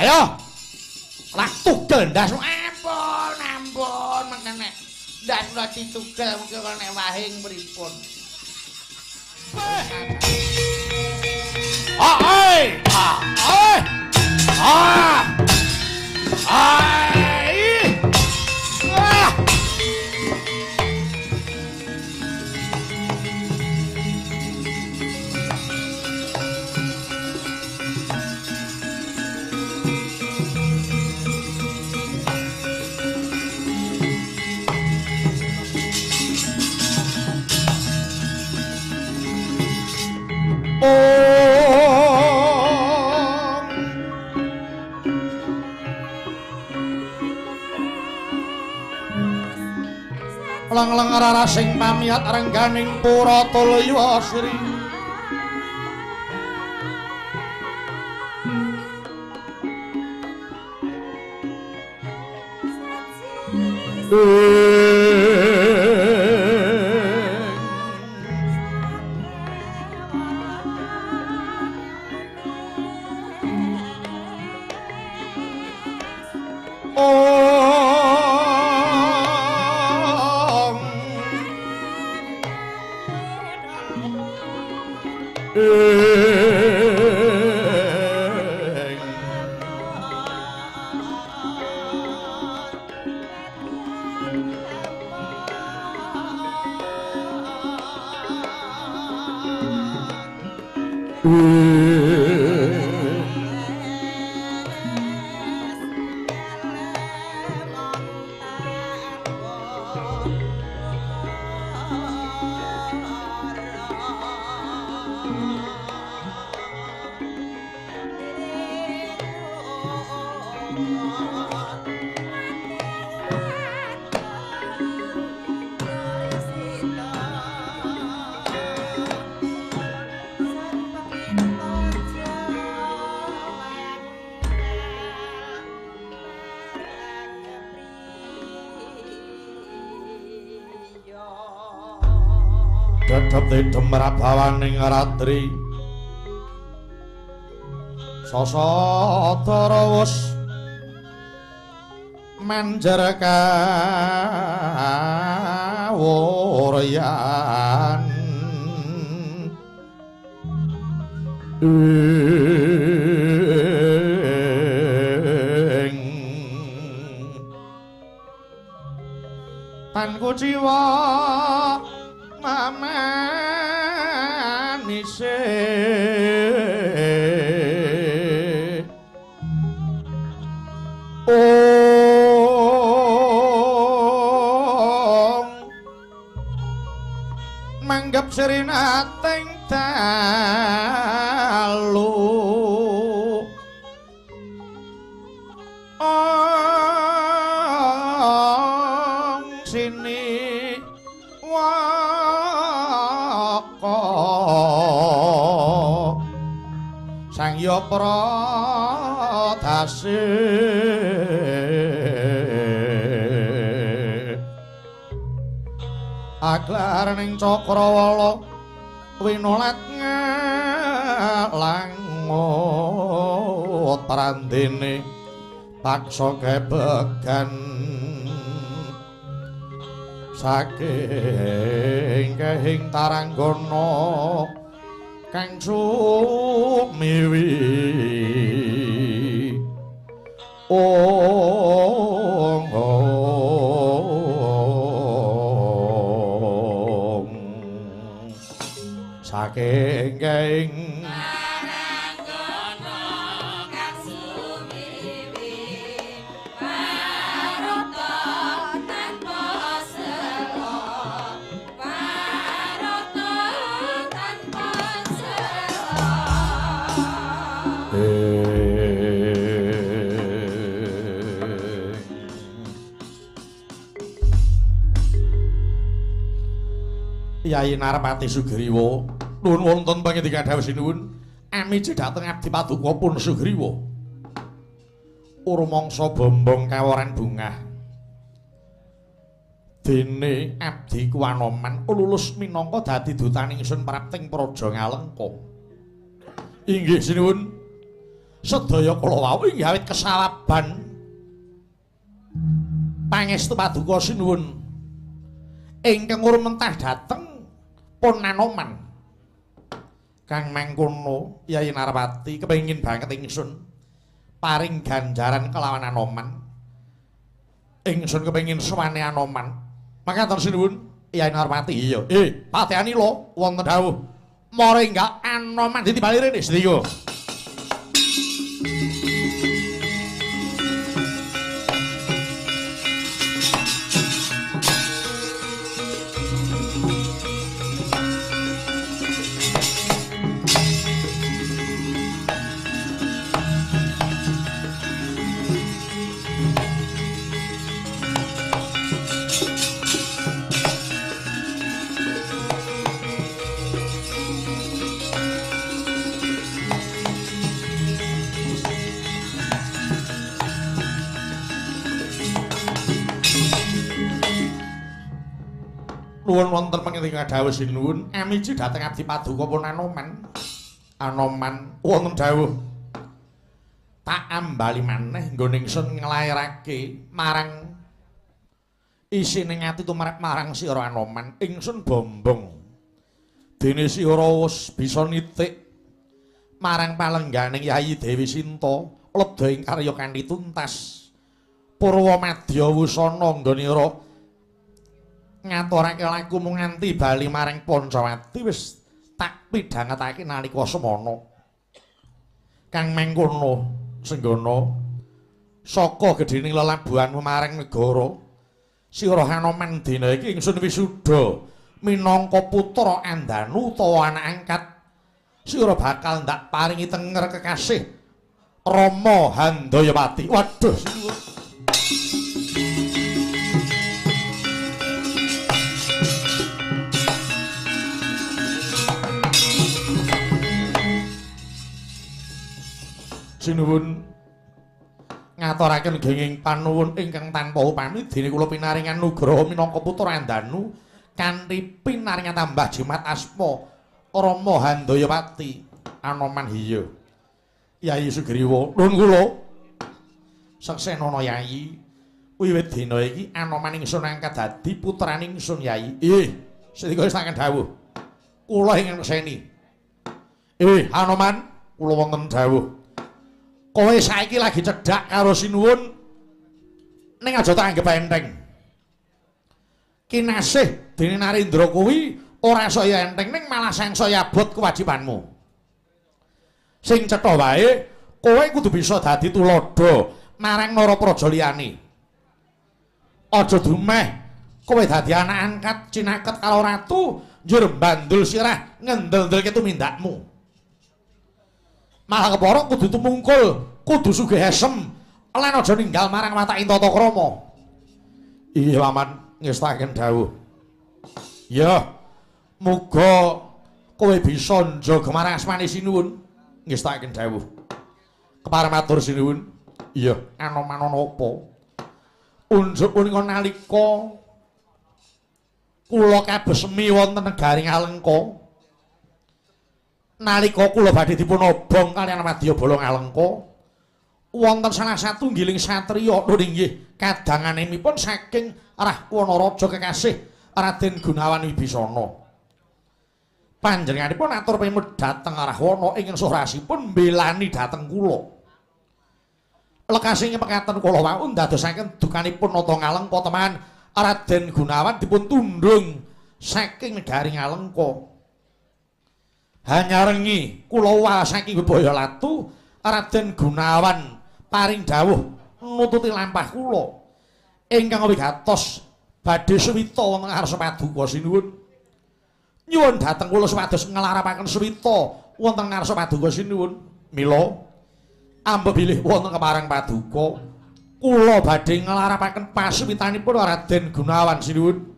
Ayo. Lak tugel ndas. Ampun, ampun mengkene. Ndas kula ditugel mungkin kok nek wahing pripun. Ah, ai. Ah, ai. Ah. Ai. Ah. Om. Lang-lang rarasing pamiyat rengganing pura tulya sri. Demrabawaning ratri sasatara wus manjer kawuryan ing tan kuciwa mamanise ong manggap srinating dalu ong sini waka Sang Ya Pradase aglar ning cakrawala winolat ngalangut prandene paksa kebegan saking kehing taranggana kang sumiwi ong ong saking kehing Yai Narpati Sugriwa, nuwun wonten pangendika dawuh sinuwun, amiji dhateng abdi paduka pun Sugriwa. Urmangsa bombong kaworan bungah. Dene abdi Kuwanoman lulus minangka dadi dutaning ingsun prapting Praja Ngalengka. Inggih sinuwun. Sedaya kula wau inggih awit kesawaban pangestu paduka sinuwun ingkang ngrumentah dhateng pun Anoman. Kang mangkono Yayi Narpati kepengin banget ingsun paring ganjaran kelawan Anoman. Ingsun kepengin sowane Anoman. Makaten sinuwun Yayi Narpati. Iya. Pateani lho wonten dawuh. Mara enggak Anoman ditibali rene sedaya. Nuwun wonten pangendika dawuh sinuwun amiji dhateng abdi paduka pun Anoman. Anoman wonten dawuh tak ambali maneh nggone ingsun nglairake marang isine ati tumrap marang sira Anoman. Ingsun bombong dene sira wis bisa nitik marang palengganing Yayi Dewi Sinta lebda ing karya kanthi tuntas purwa madya wusana nggone ira ngaturake laku mung nganti bali marang Pancawati wis tak pidhangetake nalika semana. Kang mengkono Senggana saka gedhening lelabuhanmu marang negara sira Anoman dina iki ingsun wisuda minangka putra Andanu utawa anak angkat sira bakal ndak paringi tenger kekasih Rama Handayapati. Waduh sinuwun. Sinuwun ngaturaken genging panuwun ingkang tanpa upami dene kula pinaringan nugraha minangka putra Andanu kanthi pinaringan tambah jimat asma Rama Handayapati. Anoman hiya. Yayi Sugriwa nuwun kula seksenono Yayi wiwit dina iki Anoman ingsun angkat dadi putrane ingsun Yayi. Sedika wis tak dawuh kula ingkang neseni. Anoman kula wonten dawuh. Kowe saiki lagi cedhak karo sinuwun ning aja tak anggep enteng. Kinasih dene Narendra kuwi ora saya enteng ning malah sangsaya abot kewajibanmu. Sing cetha wae kowe kudu bisa dadi tuladha marang Narapraja liyane. Aja dumeh kowe dadi anak angkat cinaket karo ratu njur bandul sirah ngendel-ndelke tumindakmu. Malah kepara kudu tumungkul, kudu sugih esem, lan aja ninggal marang wataking tata krama. Iya Paman, ngestaken dawuh. Ya, muga kowe bisa njaga marang asmane sinuwun, ngestaken dawuh. Kepareng matur sinuwun. Iya, Anoman ana apa? Unjuk punika nalika kula kabesmi wonten negari Ngalengka. Nalika kula badhe dipun obong kaliyan Wadyabala Ngalengka wonten salah satunggiling satriya lho inggih kadanganipun saking Rahwana Raja kekasih Raden Gunawan Wibisana. Panjenenganipun atur pamit dhateng Rahwana ingkang surasipun mbelani dhateng kula. Lekasing pekaten kula wau ndadosaken dukanipun nata Ngalengka teman Raden Gunawan dipun tundhung saking negari Ngalengka. Hanyarengi kula wal saking Bebaya Latu Raden Gunawan paring dawuh nututi lampah kula ingkang wigatos badhe suwita wonten ngarsa paduka sinuwun. Nyuwun dhateng kula supados nglarapaken suwita wonten ngarsa paduka sinuwun. Mila ambek bilih wonten kepareng paduka kula badhe nglarapaken pasuwitanipun Raden Gunawan sinuwun.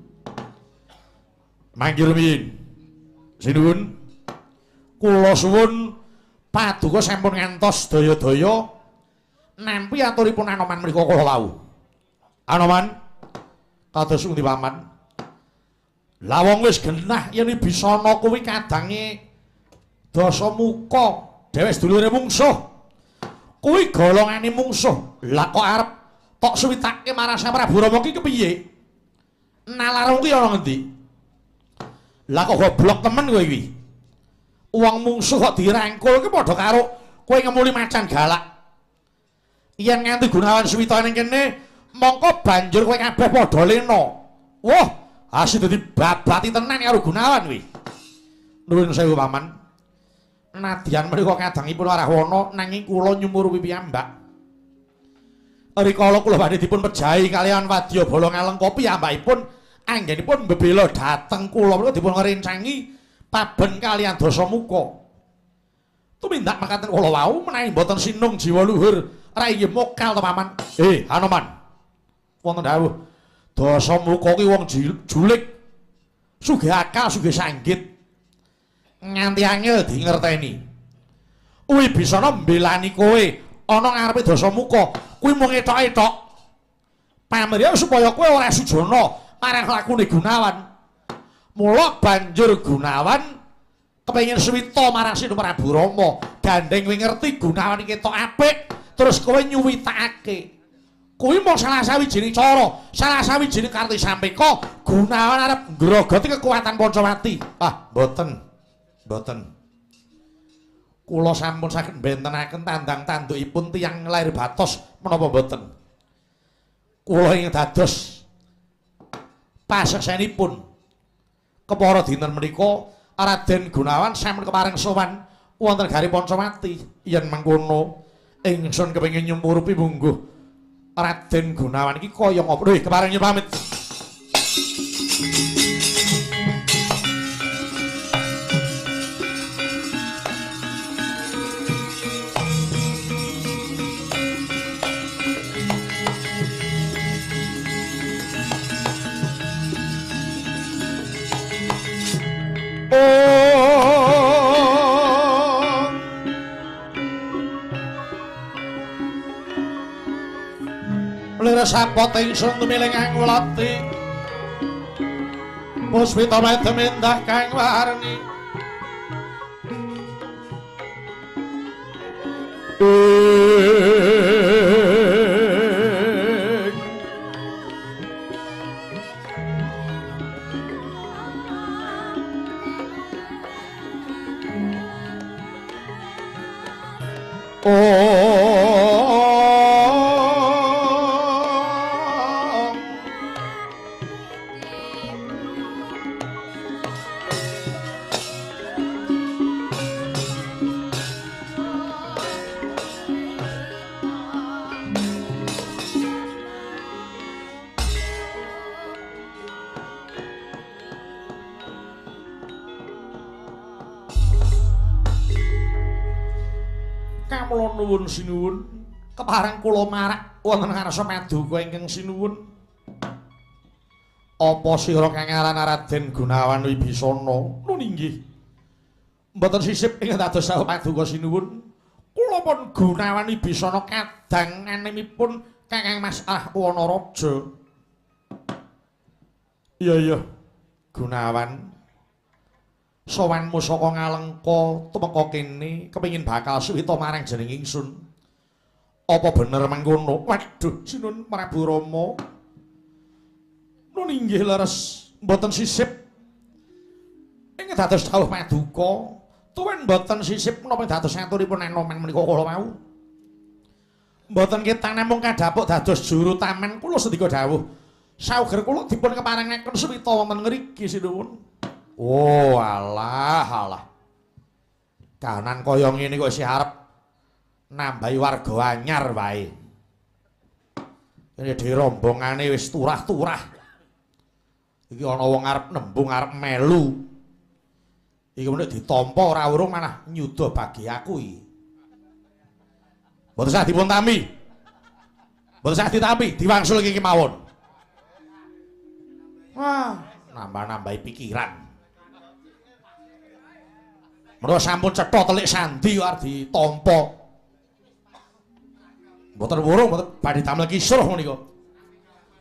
Manggi rumiyin sinuwun. Kula suwun paduka sampun ngantos daya-daya nampi aturipun Anoman menika kala wau. Anoman kados pundi Paman? Lah wong wis genah yen Wibisana kuwi kadange Dasamuka dhewek sedulure mungsuh. Kuwi golongane mungsuh. Lah kok arep tok suwitake marang Sang Prabu Rama ki kepiye? Nalarmu ki ana ngendi? Lah kok goblok temen kowe iki. Wong mungsuh kok dirangkul ki padha karo kowe ngemuli macan galak. Yen nganti Gunawan suwita ning kene, mongko banjur kowe kabeh padha lena. Wah, hasil dadi babati tenan karo Gunawan kuwi. Nuwun sewu paman. Nadyan menika kadangipun Rahwana nanging kula nyumurupi piyambak. Rikala kula badhe dipun pejahi kaliyan wadyabala Ngalengka piyambakipun anggenipun mbebela dhateng kula menika dipun ngrencangi paben kaliyan Dasamuka. Tumindak mekaten kula wau menawi mboten sinung jiwa luhur rai mokal to paman. Hanoman. Wonten dawuh. Dasamuka ki wong julik. Sugih akal, sugih sanggit. Nganti angel dingerteni. Wibisana mbelani kowe ana ngarepe Dasamuka, kuwi mung etok-etok. Pamrih supaya kowe ora sujana marang lakune Gunawan. Mula banjur Gunawan kepengin suwita marang Sinu Prabu Rama. Gandeng kowe ngerti Gunawan iki ketok apik, terus kowe nyuwitakake. Kuwi mung salah sawijining cara, salah sawijining karti sampeka Gunawan arep ngrogoti kekuatan Pancawati. Ah, mboten. Mboten. Kula sampun saged mbentenaken tandang tandukipun tiyang lair batos menapa mboten. Kula ingkang dados paseksenipun kepara dinten menika Raden Gunawan sampun kepareng sowan wonten Gari Pancawati. Yen mengkono ingsun kepengin nyumurupi mungguh Raden Gunawan iki kaya ngapa. Lho, kepareng nyuwun pamit. Sapot ingsun tumiling angwlati puspita medem endah kang warni nuwun sinuwun kepareng kula marak wonten ngarsa paduka ingkang sinuwun. Apa sira kang aran Raden Gunawan Wibisana? Nun inggih. Mboten sisip ing dados saweg paduka sinuwun. Kula pun Gunawan Wibisana kadang anemipun Kakang Mas Ahwanaraja. Iya iya Gunawan. Sowanmu saka Ngalengka tumeka kene kepengin bakal suwita marang jeneng ingsun. Apa bener mengkono? Waduh, Sinun Prabu Rama. Nun inggih leres, mboten sisip. Ing dados dawuh paduka, tuwin mboten sisip menapa dados aturipun Anoman menika kala wau. Mboten ketang namung kadhapuk dados juru taman kula sendika dawuh. Sauger kula dipun keparengaken suwita wonten ngriki sinuwun. Oh alah alah. Kahanan kaya ngene kok isih arep nambahi warga anyar wae. Ini dhewe rombongane wis turah-turah. Iki ana wong arep nembung arep melu. Iki menek ditampa ora urung malah nyuda bagi aku iki. Mboten sah dipun tampi. Mboten sah ditampi, diwangsul iki kemawon. Wah, nambah-nambahi pikiran. Menawa sampun cetha telik sandi kok arep ditampa. Mboten wurung, mboten badhe damel kisruh menika.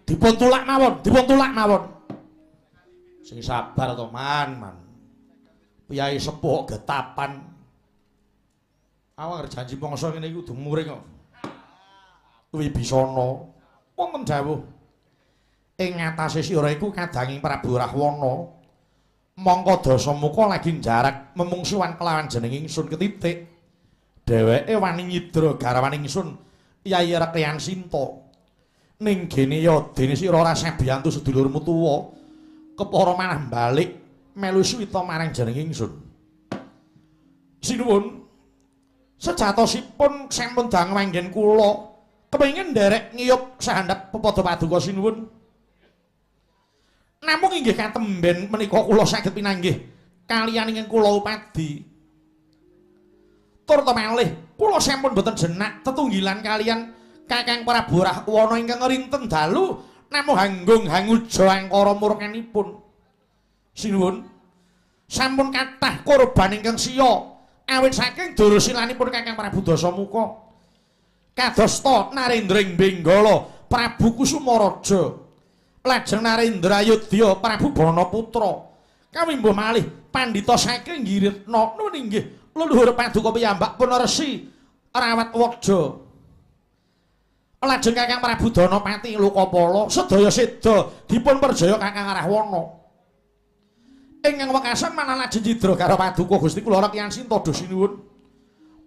Dipun tulak mawon, dipun tulak mawon. Sing sabar to, Man, Man. Piyai sepuh getapan. Awak arep janji mangsa ngene iki kudu muring kok. Wibisana wonten dawuh ing ngatasé sira iku kadanging Prabu Rahwana. Mongko Dasamuka lagi njarak memungsuhan kelawan jeneng ingsun ketitik. Dheweke wani nyidra garwane ingsun Yai Rekyan Sinta. Ning gene ya dene sira ora sabiyantu sedulurmu tuwa kepara manah balik melu suwita marang jeneng ingsun. Sinuwun, sejatosipun sampun dangu anggen kula kepengin nderek ngiyup sahandhap pepada paduka sinuwun. Namung inggih katemben menika kula saged pinanggih kaliyan ingkang kula upadi. Tur ta malih kula sampun boten jenak tetunggilan kaliyan Kakang Prabu Rahwana ingkang rinten dalu namung hanggung hanguja angkara murkanipun. Sinuwun, sampun kathah korban ingkang siya awit saking dursilanipun Kakang Prabu Dasamuka. Kadosta Narendra ing Benggala Prabu Kusumaraja, lajeng Narendra Ayodya Prabu Banaputra, kawimbuh malih pandhita saking Giritna nun inggih leluhur paduka piyambak pun resi Rawat Waja. Lajeng Kakang Prabu Danapati Lokapala sedaya seda dipun perjaya Kakang Rahwana. Ingkang wekasan manah lajeng cidra karo paduka Gusti kula Rekyan Sinta duh sinuwun.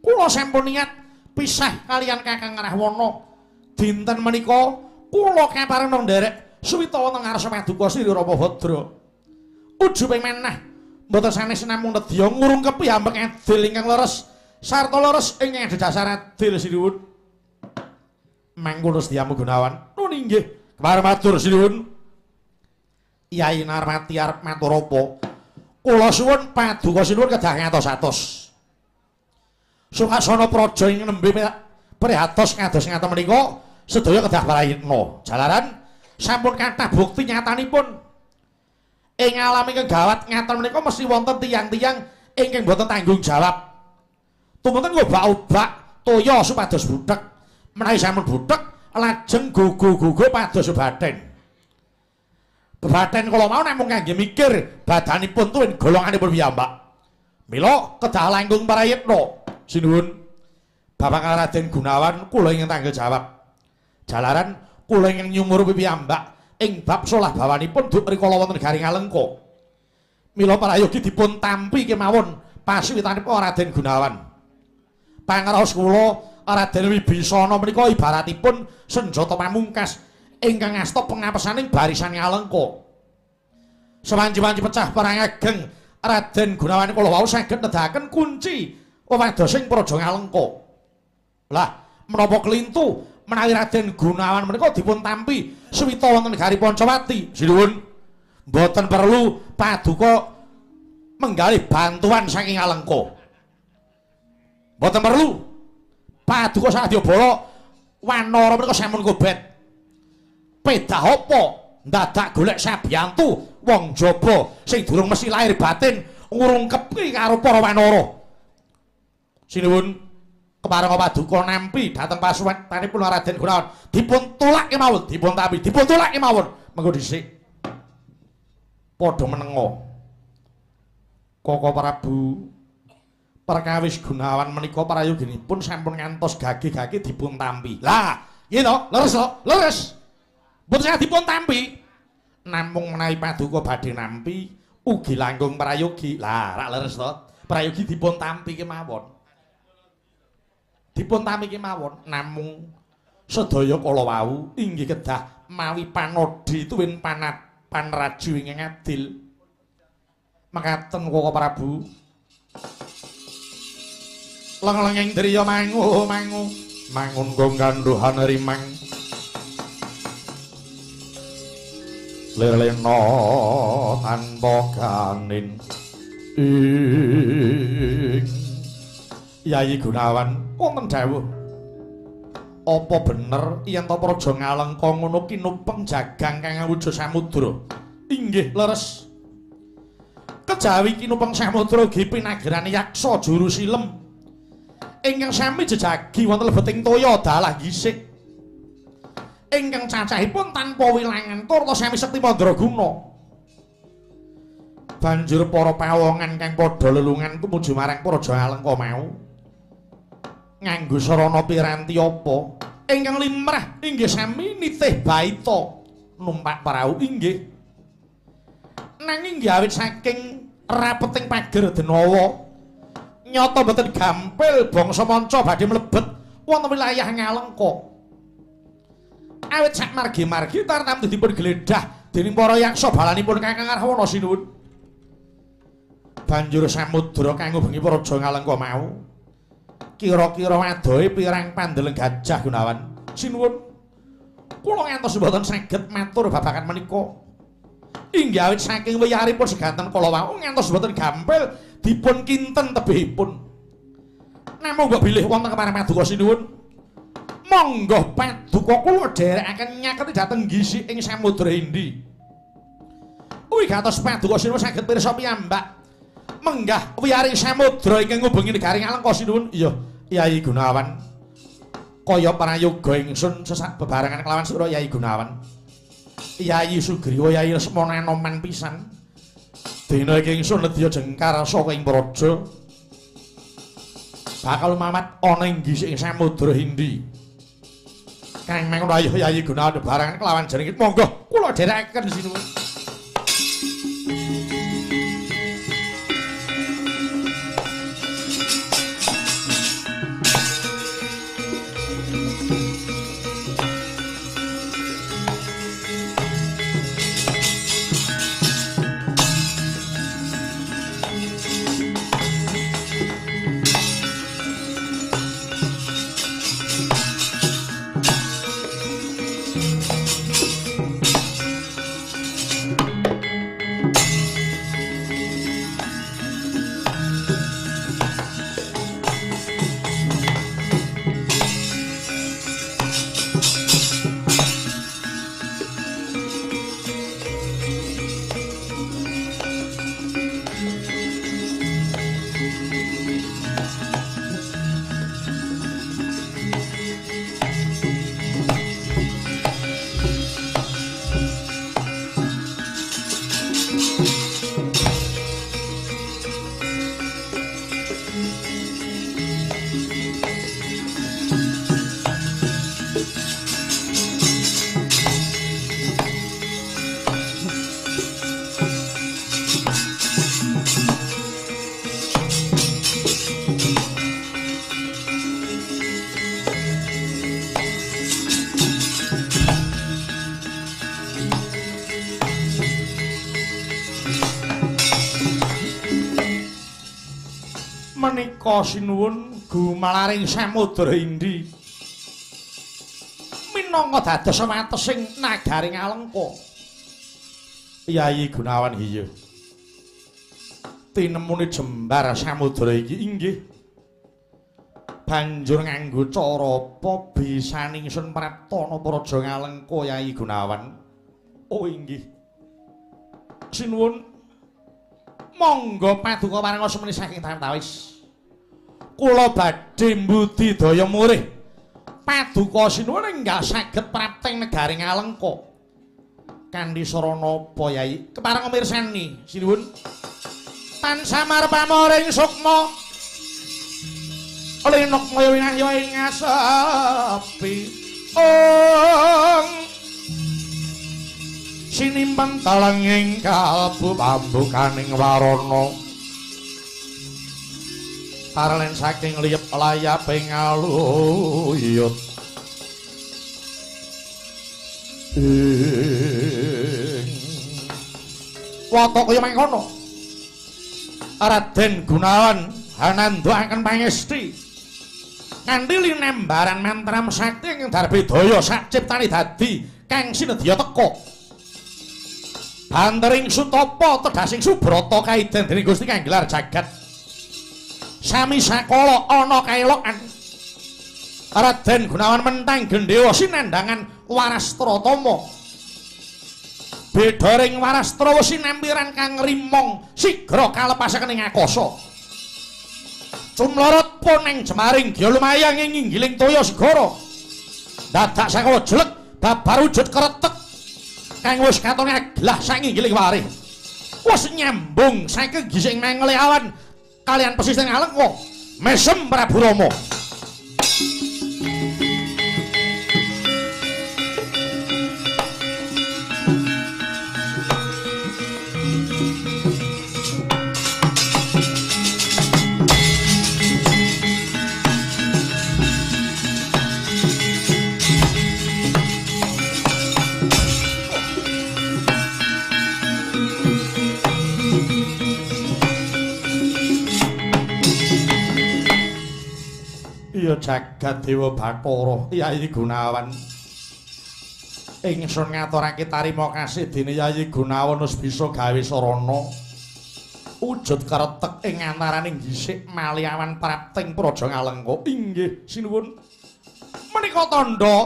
Kula sampun niat pisah kaliyan Kakang Rahwana. Dinten menika kula kapareng nderek suwita wonten ngarsa paduka Sri Ramabhadra. Ujubing manah mboten sanes namung nedya ngurungkepi ambek adil ingkang leres sarta leres ingkang adhedhasar adil sinuwun. Mangkono sediamu Gunawan. Nun inggih, kepareng matur sinuwun. Yai Narmati arep matur apa? Kula suwun paduka sinuwun kedah ngatos-atos. Sukasana praja ing nembe prihatos kados ngaten menika sedaya kedah prayitna. Jalaran sampun kathah bukti nyatanipun ing alam ingkang gawat ngaten menika mesti wonten tiyang-tiyang ingkang boten tanggung jawab. Tumunten ngobak-obak toya supados buthek. Menawi sampun buthek lajeng gugu-gugu pados bebaten. Bebaten kala mau namung kangge mikir badanipun tuwin golonganipun piyambak. Mila kedah langkung prayitna. Sinuwun Bapak Raden Gunawan kula ingkang tanggung jawab. Jalaran kula ingkang nyumurupi piyambak ing bab solah bawanipun duk rikala wonten garing Alengka. Mila prayogi dipun tampi kemawon pasiwitanipun Raden Gunawan. Pangraos kula Raden Wibisana menika ibaratipun senjata pamungkas ingkang asta pengapesaning barisan Ngalengka. Sewanci-wanci pecah perang ageng Raden Gunawan kula wau saged nedahaken kunci wewadosing Praja Ngalengka. Lah, menapa kelintu menawi Raden Gunawan menika dipun tampi suwita wonten negari Pancawati. Sinuwun, mboten perlu paduka menggalih bantuan saking Alengka. Mboten perlu. Paduka sadyabala wanara menika sampun kobet. Pedah apa ndadak golek sabiyantu wong jaba sing durung mesti lahir batin ngurungkepi karo para wanara. Sinuwun, kepareng paduka nampi dhateng pasuwantanipun Raden Gunawan dipun tulak kemawon, dipun tampi, dipun tulak kemawon. Mengko dhisik padha menenga. Koko Prabu perkawis Gunawan menika prayoginipun sampun ngantos gage-gage dipun tampi. Lah, nggih to, leres to, leres. Mboten saged dipun tampi. Namung menawi paduka badhe nampi ugi langkung prayogi. Lah, rak leres to. Prayogi dipun tampi kemawon. Dipun tampi kemawon namung sedaya kala wau inggih kedah mawi panodhi tuwin panat panraju ingkang adil. Mekaten Koko Prabu. Leng-lenging driya mangu mangu mangun gong gandhuhan rimang lirlena tanpa ganin ing Yai Gunawan wonten dawuh apa bener yen ta Praja Ngalengka ngono kinupeng jagang kang awujud samudra? Inggih leres. Kejawi kinupeng samudra ugi pinagerane yaksa juru silem ingkang sami jejagi wonten lebeting toya dalah gisik ingkang cacahipun tanpa wilangan turta sami sekti mandraguna. Banjur para pawongan kang padha lelungan tumuju marang Praja Alengka mau nganggo sarana piranti apa? Ingkang limrah inggih sami nitih baita numpak prau inggih. Nanging nggih awit saking rapeting pager Denawa nyata mboten gampil bangsa manca badhe mlebet wonten wilayah Ngalengka. Awit sak margi-margi tartamtu dipun geledah dening para yaksa balanipun Kakang Rahwana sinuwun. Banjur samudra kang ngubengi Praja Ngalengka mau kira-kira adohe pirang pandeleng gajah Gunawan. Sinuwun, kula ngantos mboten saged matur babagan menika. Inggih awit saking wiyaripun seganten kala wau ngantos mboten gampil dipun kinten tebihipun. Namung mbok bilih wonten kepareng paduka sinuwun. Monggo paduka kula dherekaken nyaketi dhateng gisi ing Samudra Hindi. Wigatos paduka sinuwun saged pirsa piyambak menggah wiyari samudra ingkang ngubengi negari Ngalengka sinuwun. Iya, Yai Gunawan. Kaya prayoga ingsun sesak bebarengan kelawan sura Yai Gunawan. Yai Sugriwa, Yai Lesmana noman pisan. Dina iki ingsun nedya jengkar saka ing praja. Bakal mamat ana ing gisik ing Samudra Hindi. Kang mangun ayo Yai Gunawan bebarengan kelawan jeneng. Monggo kula dherekaken sinuwun. Menika sinuwun gumalaring Samudra Hindi minangka dados watesing nagari Ngalengka. Yai Gunawan iya. Tinemune jembar samudra iki inggih. Banjur nganggo cara apa bisane ingsun praptana Praja Ngalengka Yai Gunawan? Oh inggih. Sinuwun monggo paduka paring semeni saking tawis. Kula badhe mbudidaya murih. Paduka sinuwun enggal saged prapteng negari Ngalengka. Kanthi sarana apa Yai? Kepareng mirsani sinuwun. Tansah marpamoring sukma. Linukmaya winahya ing asepi. Ong sinimpen telenging kalbu pambukaning warana. Tarlen saking liyep layaping aluyut. Ing watak kaya mangkono. Raden Gunawan hanandakaken pangesti. Kanthi linambaran mantram sakti ingkang darbedaya saciptane dadi kang sinedya teka. Bantering sutapa tedhasing subrata kaiden dening Gusti kang gelar jagat. Sami sakala ana kaelokan. Raden Gunawan mentang gendhewa sinandhangan Warastratama. Bedharing Warastra sinampiran kang rimong sigra kalepasaken ing akasa. Cumlorot poneng jemaring gya lumayang ing inggiling toya segara. Dadak sakala jelek babar wujud kretek kang wis katon aglah saking inggiling warih. Wis nyambung saking gising mangele awan kalian pesisir Ngalengka. Mesem Prabu Rama. Iya jagat Dewa Bathara Yayi Gunawan. Ingsun ngaturake tarima kasih dene Yayi Gunawan wis bisa gawe sarana wujud kretek ing antaraning gisik maliawan prapting Praja Ngalengka. Inggih sinuwun. Menika tandha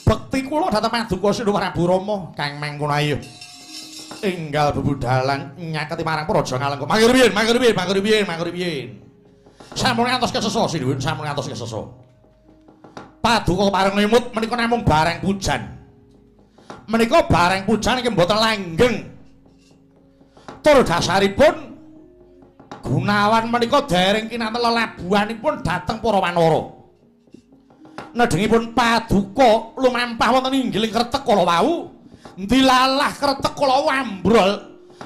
bekti kula dhateng paduka Sinuwun Prabu Rama kang mangkono ayo. Enggal bebudalan nyaketi marang Praja Ngalengka. Mangke rumiyin, mangke rumiyin, mangke rumiyin, mangke rumiyin. Sampun ngantos kesesa sinuwun, sampun ngantos kesesa. Paduka pareng limut menika namung barang pujan. Menika barang pujan iki mboten langgeng. Tur dasaripun Gunawan menika dereng kinanten lelabuhanipun dhateng para wanara. Nedhengipun paduka lumampah wonten inggiling kretek kala wau, ndilalah kretek kala ambrol.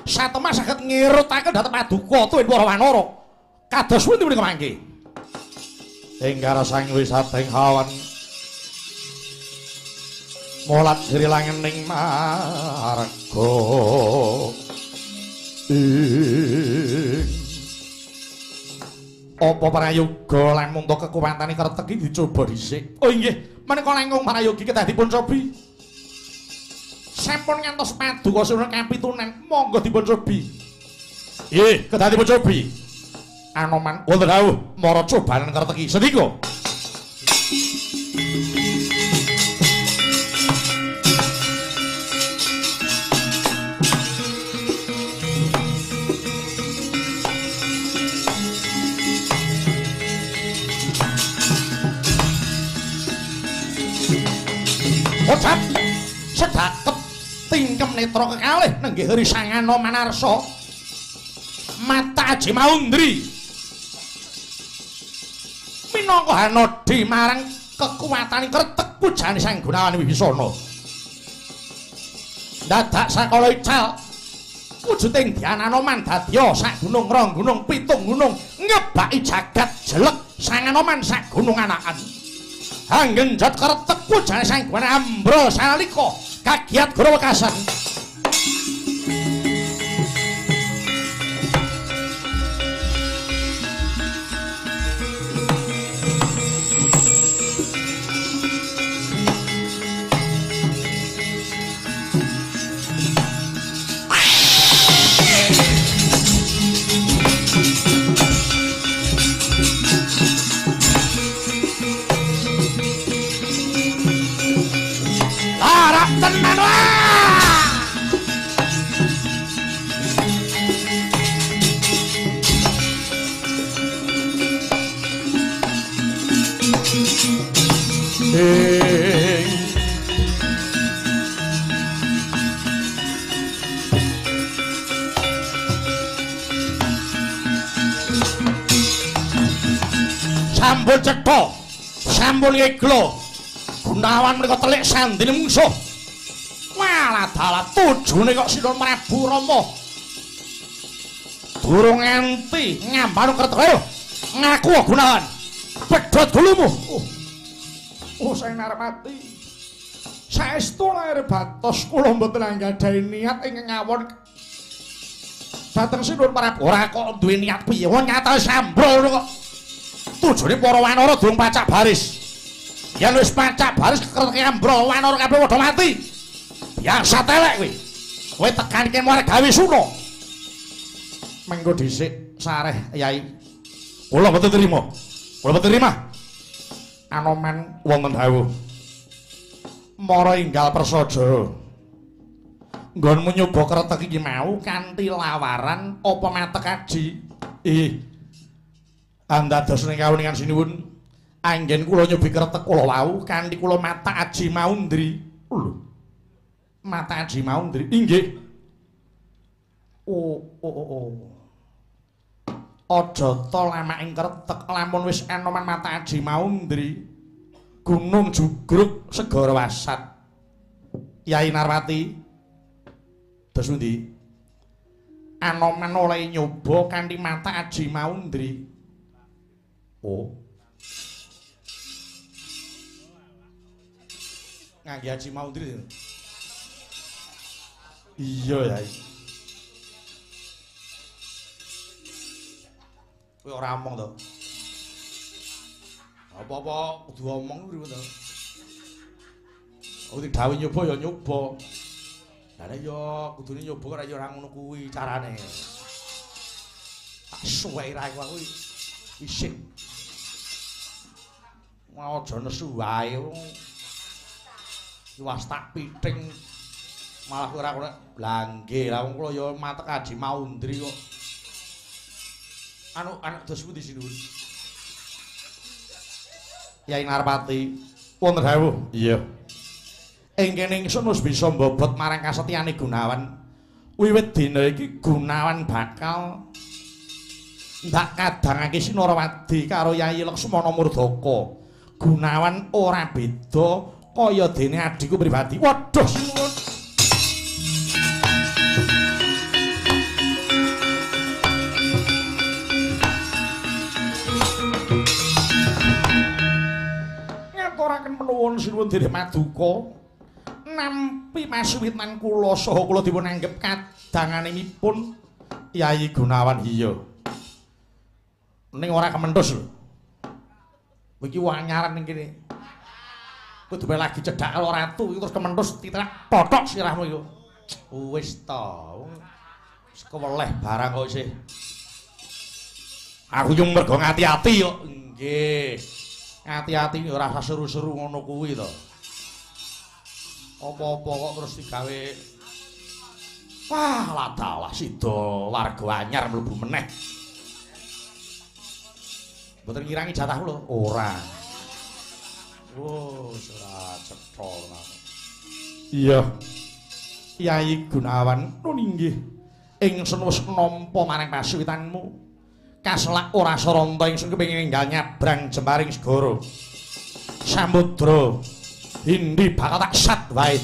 Satemah saged ngirutaken dhateng paduka tuwin para wanara. Kados pundi menika mangke? Ing rasang wisating hawan molat sri langening marga ing apa prayoga lamun to kekuwatane kretek iki dicoba dhisik. Oh inggih, menika langkung prayogi kedah dipun cobi. Sampun ngantos paduka sunan kapitunan, monggo dipun cobi. Nggih, kedah dipun cobi. Anoman wonten dawuh mara cobanan kreteki sendika. Ocap sedakep tingkem netra kekalih nenggih Sang Anoman Arsa mata aji maundri minangka hanodi marang kekuwatane kretek pujane Sang Gunawan Wibisana. Dadak sakala ical wujuding Dyan Anoman dadya sak gunung rong gunung pitung gunung ngebaki jagat jelek Sang Anoman sak gunung anakan. Anggenjot kretek pujane Sang Gunawan ambrol sanalika kagiat guru wekasan. Tenan wae. Sampun cetha, sampun ngeglo. Gunawan menika telik sandine mungsuh. Walah dalah tujune kok Sinuwun Prabu Rama. Durung nganti ngambanu kretek. Ayo ngaku Gunawan. Pedhot gulumu. Oh, saya Narmati. Saestu lair batos kula mboten anggadhahi niat ing ngawon dhateng Sinuwun Prabu. Ora kok duwe niat piye? Wong nyata sambrol kok. Tujune para wanara durung pacak baris. Yen wis pacak baris kreteke ambrol wanara kabeh padha mati. Biasa telek kowe. Kowe tekan kene warga Wisuna. Mengko dhisik sareh Yai. Kula mboten trima. Kula mboten trima. Anoman wonten dawuh. Mara enggal prasaja. Nggonmu nyoba kretek iki mau kanthi lawaran apa matek aji? Ih. Andados ning kawuningan sinuwun anggen kula nyobi kretek kula wau kanthi kula matak aji maundri. Lho. Mata aji maundri. Inggih. Oh. Aja ta lamaking kretek lamun wis enoman mata aji maundri. Gunung jugruk segara wasat. Yai Narwati. Dos pundi? Anoman oleh nyoba kanthi mata aji maundri. Oh. Ngangge aji maundri. Iya, Yai. Kowe ora omong to? Apa-apa kudu omong pripun to? Aku didhawuhi nyoba ya nyoba. Lah nek ya kudune nyoba ora ya ora ngono kuwi carane. Tak suweki ra aku isin. Aja nesu wae. Iwas tak piting malah ora kono. Lah nggih, lah wong kula ya matek aji maundri kok. Anu anu dos pundi sinuwun? Yai Narpati, wonten dawuh. Iya. Ing kene ingsun wis bisa mbobot marang kasetyane Gunawan. Wiwit dina iki Gunawan bakal ndak kadangake Sinarawadi karo Yai Laksmana Murdaka. Gunawan ora beda kaya dene adhiku pribadi. Waduh sinuwun. Ngaturaken penuwun sinuwun dene maduka. Nampi masuwitan kula saha kula dipun anggep kadanganipun Yai Gunawan. Iya. Ning ora kementhus lho. Kowe iki wanyaran ning kene. Kowe duwe lagi cedhak karo ratu iki terus kementhus titrak pothok sirahmu iku. Wis ta. Wis keweleh barang kok isih. Aku yo mergo ngati-ati kok. Nggih. Ngati-ati ora usah seru-seru ngono kuwi to. Apa-apa kok terus digawe. Wah, ladalah sida warga anyar mlebu meneh. Mboten ngirangi jatah kula? Ora. Oh, ora cetha tenan. Iya. Yai Gunawan nun inggih. Ingsun wis nampa marang pasuwitanmu. Kaselak ora saranta ingsun kepengin enggal nyabrang jembaring segara. Samudra Hindi bakal tak sat wae.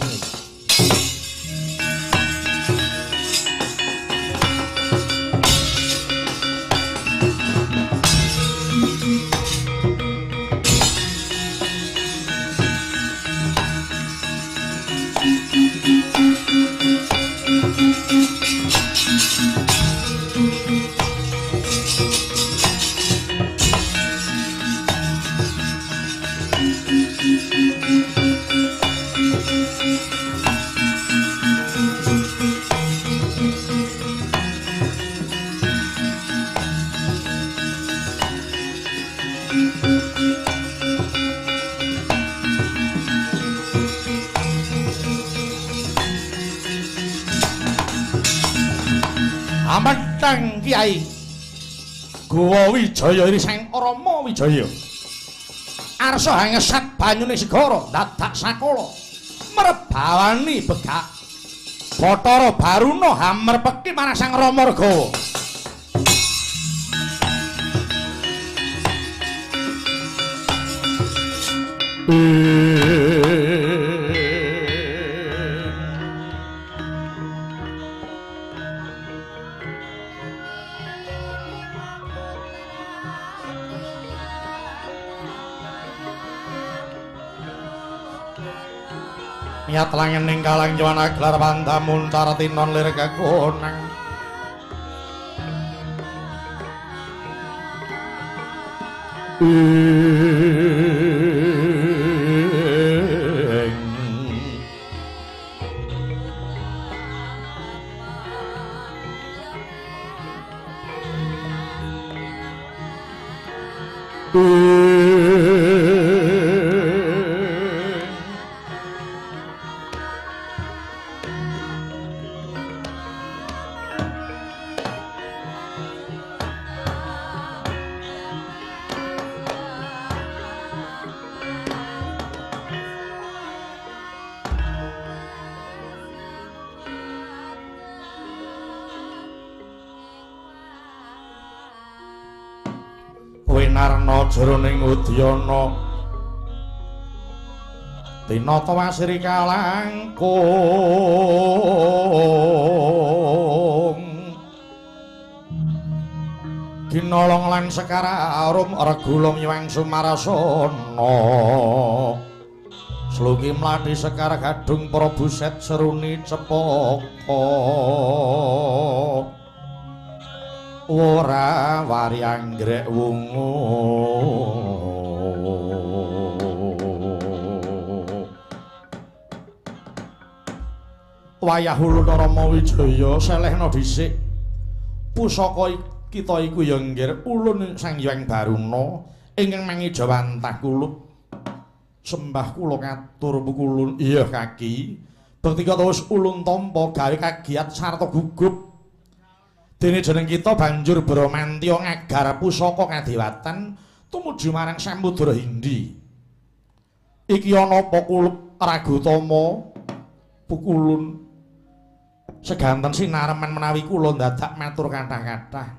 Ametang Kiai Gowa Wijaya iri Sang Rama Wijaya. Arsa hangesat banyune segara dadak sakala merbawani begak Bathara Baruna hamrepeki marang Sang Rama Regawa. Niat langening kalang jawana gelar pandamun caratinon lir kekonang. Winarna jroning udyana tinata wasiri kalangkung ginolong lan sekar arum regula miwang sumarasana Sluki mlati sekar gadung Prabu Set seruni cepaka. Ora wari anggrek wungu. Wayah ulun Rama Wijaya selehna dhisik. Pusaka kita iku ya nggir ulun Sang Hyang Baruna ingkang mangejawantah kulup. Sembah kula katur pukulun. Iya kaki. Bekti kita wis ulun tampa gawe kagiat sarta gugup. Dene jeneng kita banjur Bramantya ngagar pusaka kadewatan tumuju marang Samudra Hindi. Iki ana apa kulup Ragutama pukulun? Seganten sinareman menawi kula ndadak matur kathah-kathah.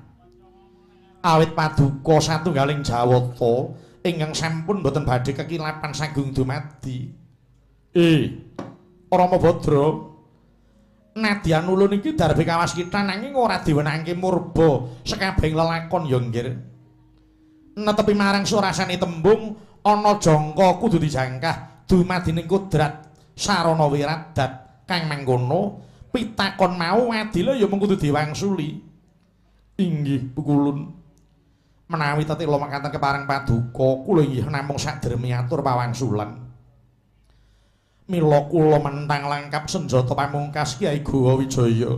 Awit paduka satunggaling Jawata ingkang sampun boten badhe kekilapan sagung dumadi. Rama Badra, nadyan ulun iki darbe kawaskita nanging ora diwenangke murba sekabehing lelakon ya nggir. Netepi marang surasane tembung ana jangka kudu dijangkah dumadining kodrat sarana wiradat kang mangkono pitakon mau adila ya mung kudu diwangsuli. Inggih pukulun. Menawi tetela makaten kepareng paduka kula inggih namung sadermi atur pawangsulan. Mila kula mentang langkap senjata pamungkas Kyai Gowa Wijaya.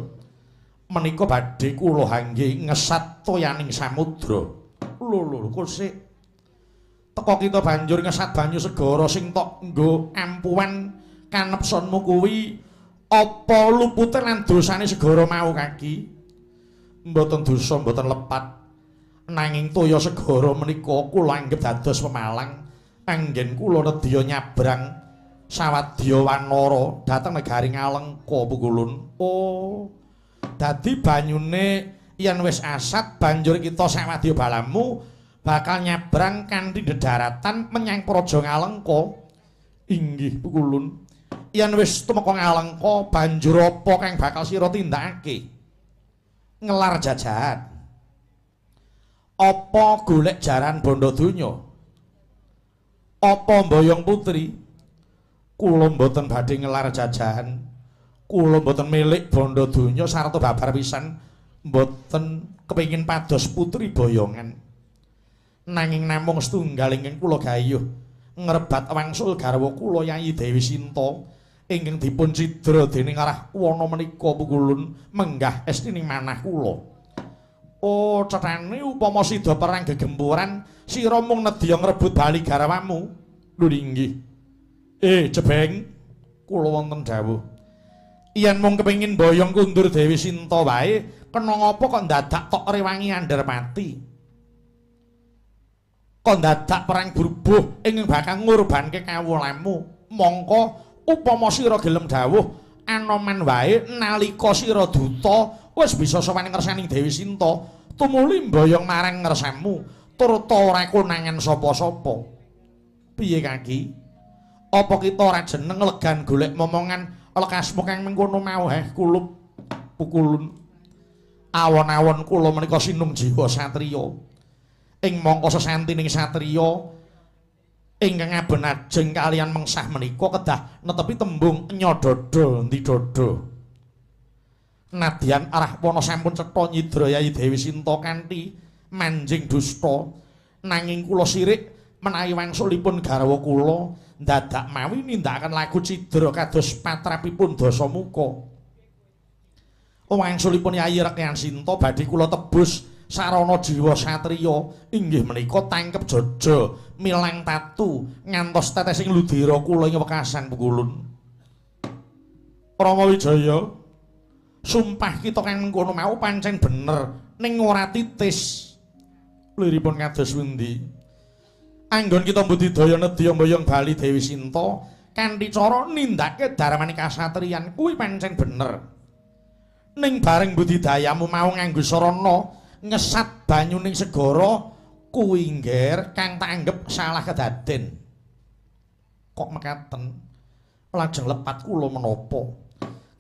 Menika badhe kula hangge ngesat toyaning samudra. Lho lho kosik. Teka kita banjur ngesat banyu segara sing tok nggo ampuhan kanepsonmu kuwi apa lupute lan dosane segara mau kaki? Mboten dosa, mboten lepat. Nanging toya segara menika kula anggep dados pemalang anggen kula nedya nyabrang sawadya wanara dhateng negari Ngalengka pukulun. Oh, dadi banyune yen wis asat banjur kita sawadya balamu bakal nyabrang kanthi dedaratan menyang Praja Ngalengka. Inggih pukulun. Yen wis tumeka Ngalengka banjur apa kang bakal sira tindakake? Ngelar jajahan. Apa golek jaran bondo donya? Apa mboyong putri? Kula mboten badhe ngelar jajahan. Kula mboten milik bondo donya sarta babar pisan mboten kepengin pados putri boyongan. Nanging namung setunggal ingkang kula gayuh ngrebat wangsul garwa kula Yayi Dewi Sinta ingkang dipun cidra dening arah wana menika pukulun menggah estining manah kula. Oh, cethane upama sida perang gegempuran sira mung nedya ngrebut bali garwamu. Lho inggih. Jebeng, kula wonten dawuh. Yen mung kepengin boyong kundur Dewi Sinta wae, kena ngapa kok ndadak tok rewangi Andharpati? Kok ndadak perang brubuh ingkang bakal ngurbanke kawulamu? Mongko upama sira gelem dawuh, anoman wae nalika sira duta wis bisa sowan ngersaning Dewi Sinta, tumuli mboyong marang ngersamu, turta ora konangan sapa-sapa. Piye kaki? Apa kita ora jeneng legan golek momongan lekasmu kang mengkono mau heh kulup pukulun. Awon-awon kula menika sinung jiwa satriya. Ing mangka sesantining satriya ingkang aben ajeng kaliyan mengsah menika kedah netepi tembung nyadada ndi dada. Nadyan arah wana sampun cetha nyidra Yayi Dewi Sinta kanthi manjing dusta, nanging kula sirik menawi wangsulipun garwa kula ndadak mawi nindakaken lagu cidra kados patrapipun Dasamuka. Wangsulipun Yayi Rekyan Sinta badhe kula tebus sarana jiwa satriya inggih menika tangkep jaja milang tatu ngantos tetesing ludira kula ing wekasan pukulun. Rama Wijaya, sumpah kita kang mengkono mau pancen bener ning ora titis. Liripun kados pundi? Anggon kita mbudidaya nedya mboyong bali Dewi Sinta kanthi cara nindakake darmane kasatriyan kuwi pancen bener. Ning bareng budidayamu mau nganggo sarana ngesat banyuning segara kuwi ngger kang tak anggep salah kedaden. Kok mekaten? Lajeng lepat kula menapa?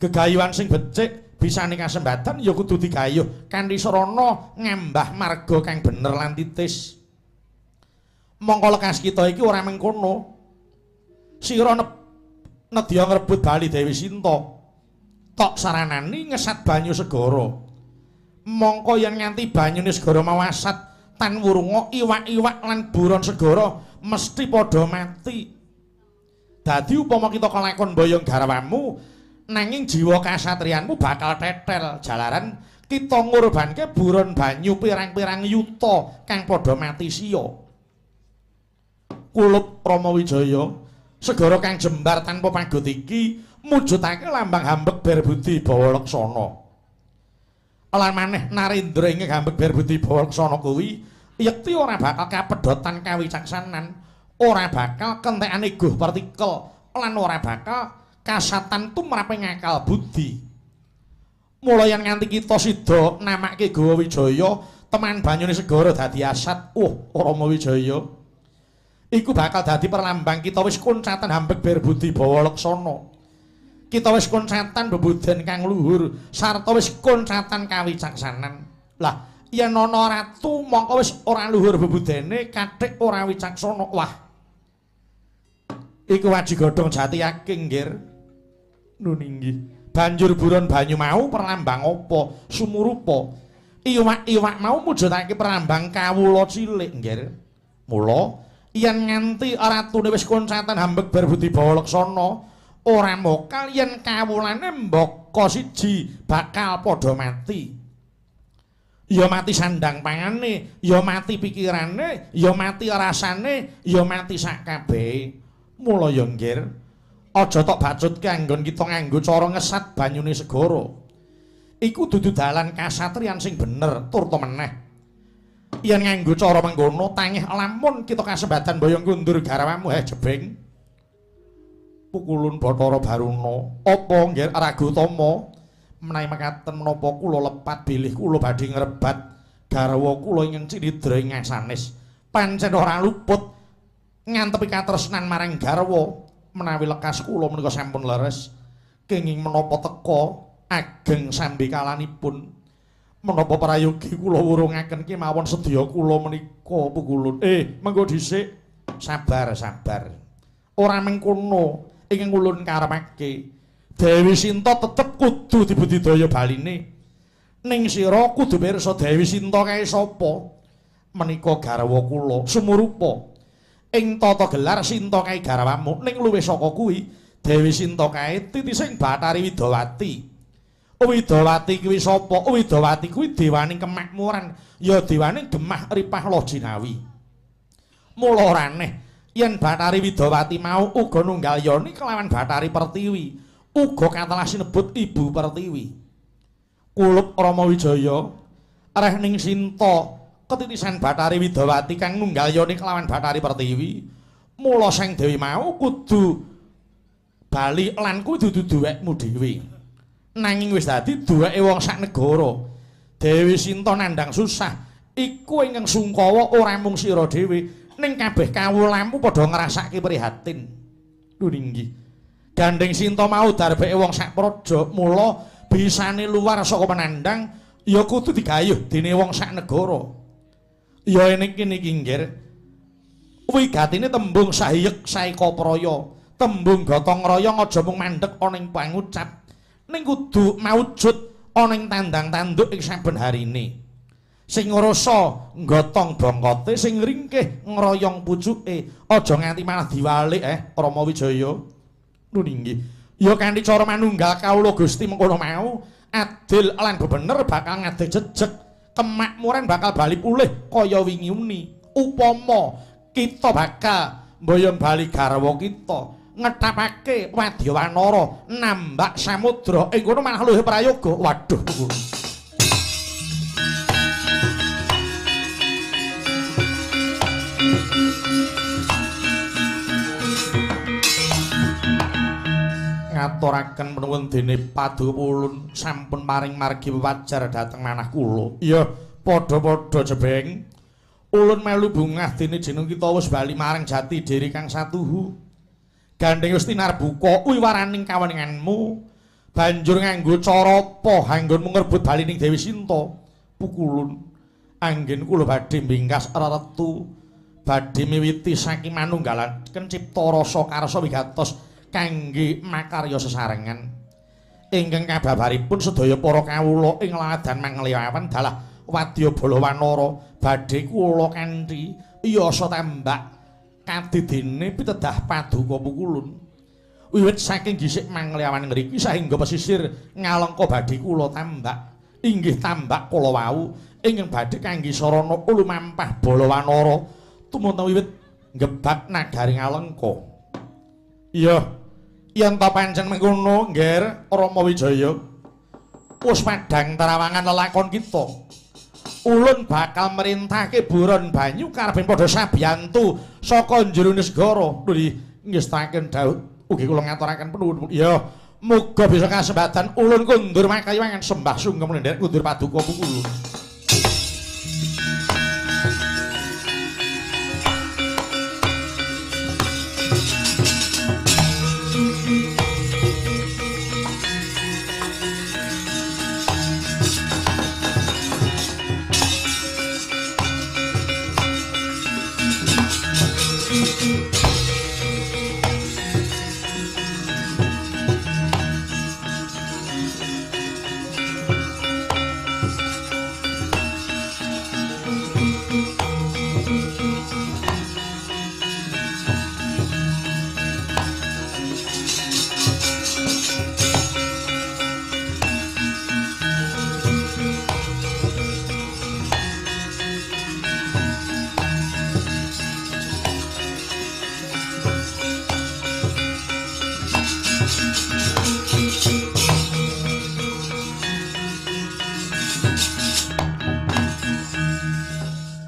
Gegayuhan sing becik bisane kasembatan ya kudu digayuh kanthi sarana ngambah marga kang bener lan titis. Mongko lekas kita iki ora mengkono. Sira Nedya ngrebut bali Dewi Sinta. Tok saranani ngesat banyu segara. Mongko yen nganti banyune segara mau asat tan wurunga iwak-iwak lan buron segara mesti padha mati. Dadi upama kita kelakon boyong garwamu nanging jiwa kasatriyanmu bakal tetel jalaran kita ngorbanke buron banyu pirang-pirang yuta kang padha mati siya. Kulup Rama Wijaya, segara kang jembar tanpa pagot iki mujudake lambang hambek berbudi bawa laksana. Lan maneh Narendra ing hambek berbudi bawa laksana kuwi yekti ora bakal kapedhotan kawicaksanan, ora bakal kentekan ego partikel, lan ora bakal kasatan tumraping akal budi. Mula yen nganti kita sida namake Gowa Wijaya, teman banyune segara dadi asat. Oh, Rama Wijaya, iku bakal dadi perlambang kita wis kuncatan hambek berbudi bawa laksana. Kita wis kuncatan bebuden kang luhur sarta wis kuncatan kawicaksanan. Lah, yen ana ratu mongko wis ora luhur bebudene, kathik ora wicaksana. Wah. Iku waji godhong jati aking, nggir. Nun inggih. Banjur buron banyu mau perlambang apa? Sumurupa. Iwak-iwak mau mujudake perlambang kawula cilik, nggir. Mula yen nganti ratune wis kuncatan hambek berbudi bawa laksana, ora mokal yen kawulane mbaka siji bakal padha mati. Ya mati sandang pangane, ya mati pikirane, ya mati rasane, ya mati sak kabehe. Mula ya nggir, aja tok bacutke anggon kita nganggo cara ngesat banyune segara. Iku dudu dalan kasatriyan sing bener turta meneh. Yen nganggo cara mengkono tangih lamun kita kasembatan boyong kundur garwamu heh jebeng. Pukulun Bathara Baruna, apa nggih Raghutama menawi mekaten menapa kula lepat bilih kula badhe ngrebat garwa kula ingkang cinidra ing sanes. Pancen ora luput ngantepi katresnan marang garwa. Menawi lekas kula menika sampun leres kenging menapa teka ageng sambikalanipun menapa prayogi kula wurungaken kemawon sedya kula menika pukulun. Mengko dhisik, sabar sabar, ora mengkono ingkang ulun karepake. Dewi Sinta tetep kudu dibudidaya baline, ning sira kudu pirsa Dewi Sinta kae sapa. Menika garwa kula sumurupa. Ing tata gelar Sinta kae garwamu, ning luwih saka kuwi Dewi Sinta kae titising Bathari Widawati. Widawati kuwi sapa? Widawati kuwi dewaning kemakmuran, ya dewaning gemah ripah loh jinawi. Mula ora aneh yen Bathari Widawati mau uga nunggal yoni kelawan Bathari Pertiwi, uga katelah sinebut Ibu Pertiwi. Kulup Rama Wijaya, reh ning Sinta ketitisan Bathari Widawati kang nunggal yoni kelawan Bathari Pertiwi, mula Sang Dewi mau kudu bali lan kudu dudu duwekmu dhewe. Nanging wis dadi duweke wong sak negara. Dewi Sinta nandhang susah iku ingkang sungkawa ora mung sira dhewe, ning kabeh kawulamu padha ngrasake prihatin. Lho inggih. Gandeng Sinta mau darbeke wong sak praja, mula bisane luar saka penandang ya kudu digayuh dene wong sak negara. Ya niki niki nggir. Wigatine tembung sahiyek saeka praya, tembung gotong royong aja mung mandhek ana ing pangucap, ning kudu maujud ana ing tandang-tanduk ing saben harine. Sing ngrasa nggotong bongkote, sing ringkih ngroyong pucuke, aja nganti malah diwalik Rama Wijaya. Nun inggih. Ya kanthi cara manunggal kawula Gusti mengkono mau, adil lan bebener bakal ngadeg jejeg, kemakmuran bakal bali pulih kaya wingi uni. Upama kita bakal mboyong bali garwa kita, ngetapake wadya wanara nambak samudra ing kono malah luwih prayoga. Waduh. Ngaturaken penuwun dene Paduka Ulun sampun paring margi wewajar dhateng manah kula. Iya, padha-padha jebeng. Ulun melu bungah dene jeneng kita wis bali marang jati diri kang satuhu. Gandeng wis tinarbuka wiwaraning kawenenganmu. Banjur nganggo cara apa anggonmu ngrebut balining Dewi Sinta? Pukulun anggen kula badhe mbingkas reretu, badhe miwiti saking manunggalaken cipta rasa karsa wigatos kangge makarya sesarengan. Ingkang kababaripun sedaya para kawula ing laladan Mangliawan dalah wadya bala wanara badhe kula kanthi yasa tambak kadidene pitedah paduka pukulun. Wiwit saking gisik Mangliawan ngriki sahingga pesisir Ngalengka badhe kula tambak inggih tambak kala wau ingkang badhe kangge sarana lumampah bala wanara tumata wiwit ngebak nagari Ngalengka. Iya, yen ta pancen mengkono, Ngger Rama Wijaya, wis padhang terawangan lelakon kita. Ulun bakal merintahke buron banyu karepen padha sabiyantu saka jero segara. Nuli ngestaken dawuh ugi kula ngaturaken penuwun. Iya, muga bisa kasembadan ulun kundur makayiwangan sembah sungkem nderek kundur paduka pukulun.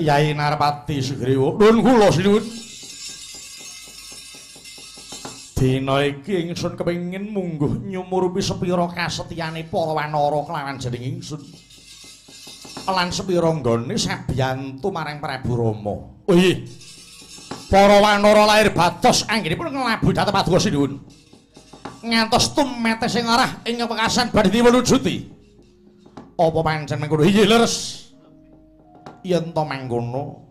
Yai Narpati Sugriwa, nuwun kula sinuwun. Dina iki ingsun kepengin mungguh nyumurupi sepira kasetyane para wanara kelawan jeneng ingsun. Lan sepira nggone sabiyantu marang Prabu Rama. Oh iya. Para wanara lair batos anggenipun nglabuh dhateng paduka sinuwun. Ngantos tumete sing arah ing wekasan badhe diwujuti. Apa pancen mengkono? Iya leres. Yen to mangkono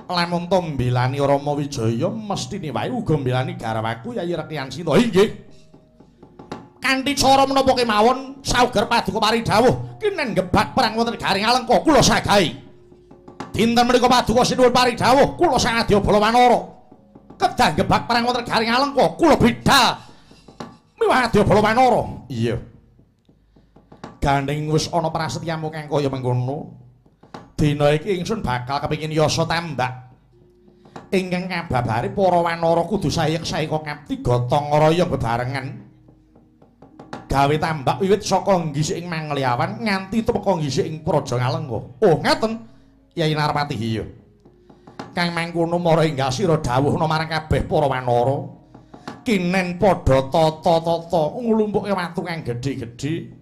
lamun to mbilani Rama Wijaya mesthine wae uga mbilani garwaku Yayi Rekyan Sinta. Inggih. Kanthi cara menapa kemawon sauger paduka paridhawuh kinen gebak perang wonten Garing Alengka kula sagahi. Dinten menika paduka sinuwun paridhawuh kula sang adya bala wanara kedah gebak perang wonten Garing Alengka kula bidhal miwah adya bala wanara. Iya. Gandeng wis ana prasetyamu kang kaya mengkono. Dina iki ingsun bakal kepengin yasa tambak ingkang kababare para wanara kudu sayek-sayeka ngabdi gotong royong bebarengan gawe tambak wiwit saka nggisik ing Mangliawan nganti tumeka nggisik ing Praja Ngalengka. Oh ngaten Yai Narpati. Iya. Kang mangkono mara enggal sira dawuhna marang kabeh para wanara kinen padha tata-tata nglumpukke watu kang gedhe-gedhe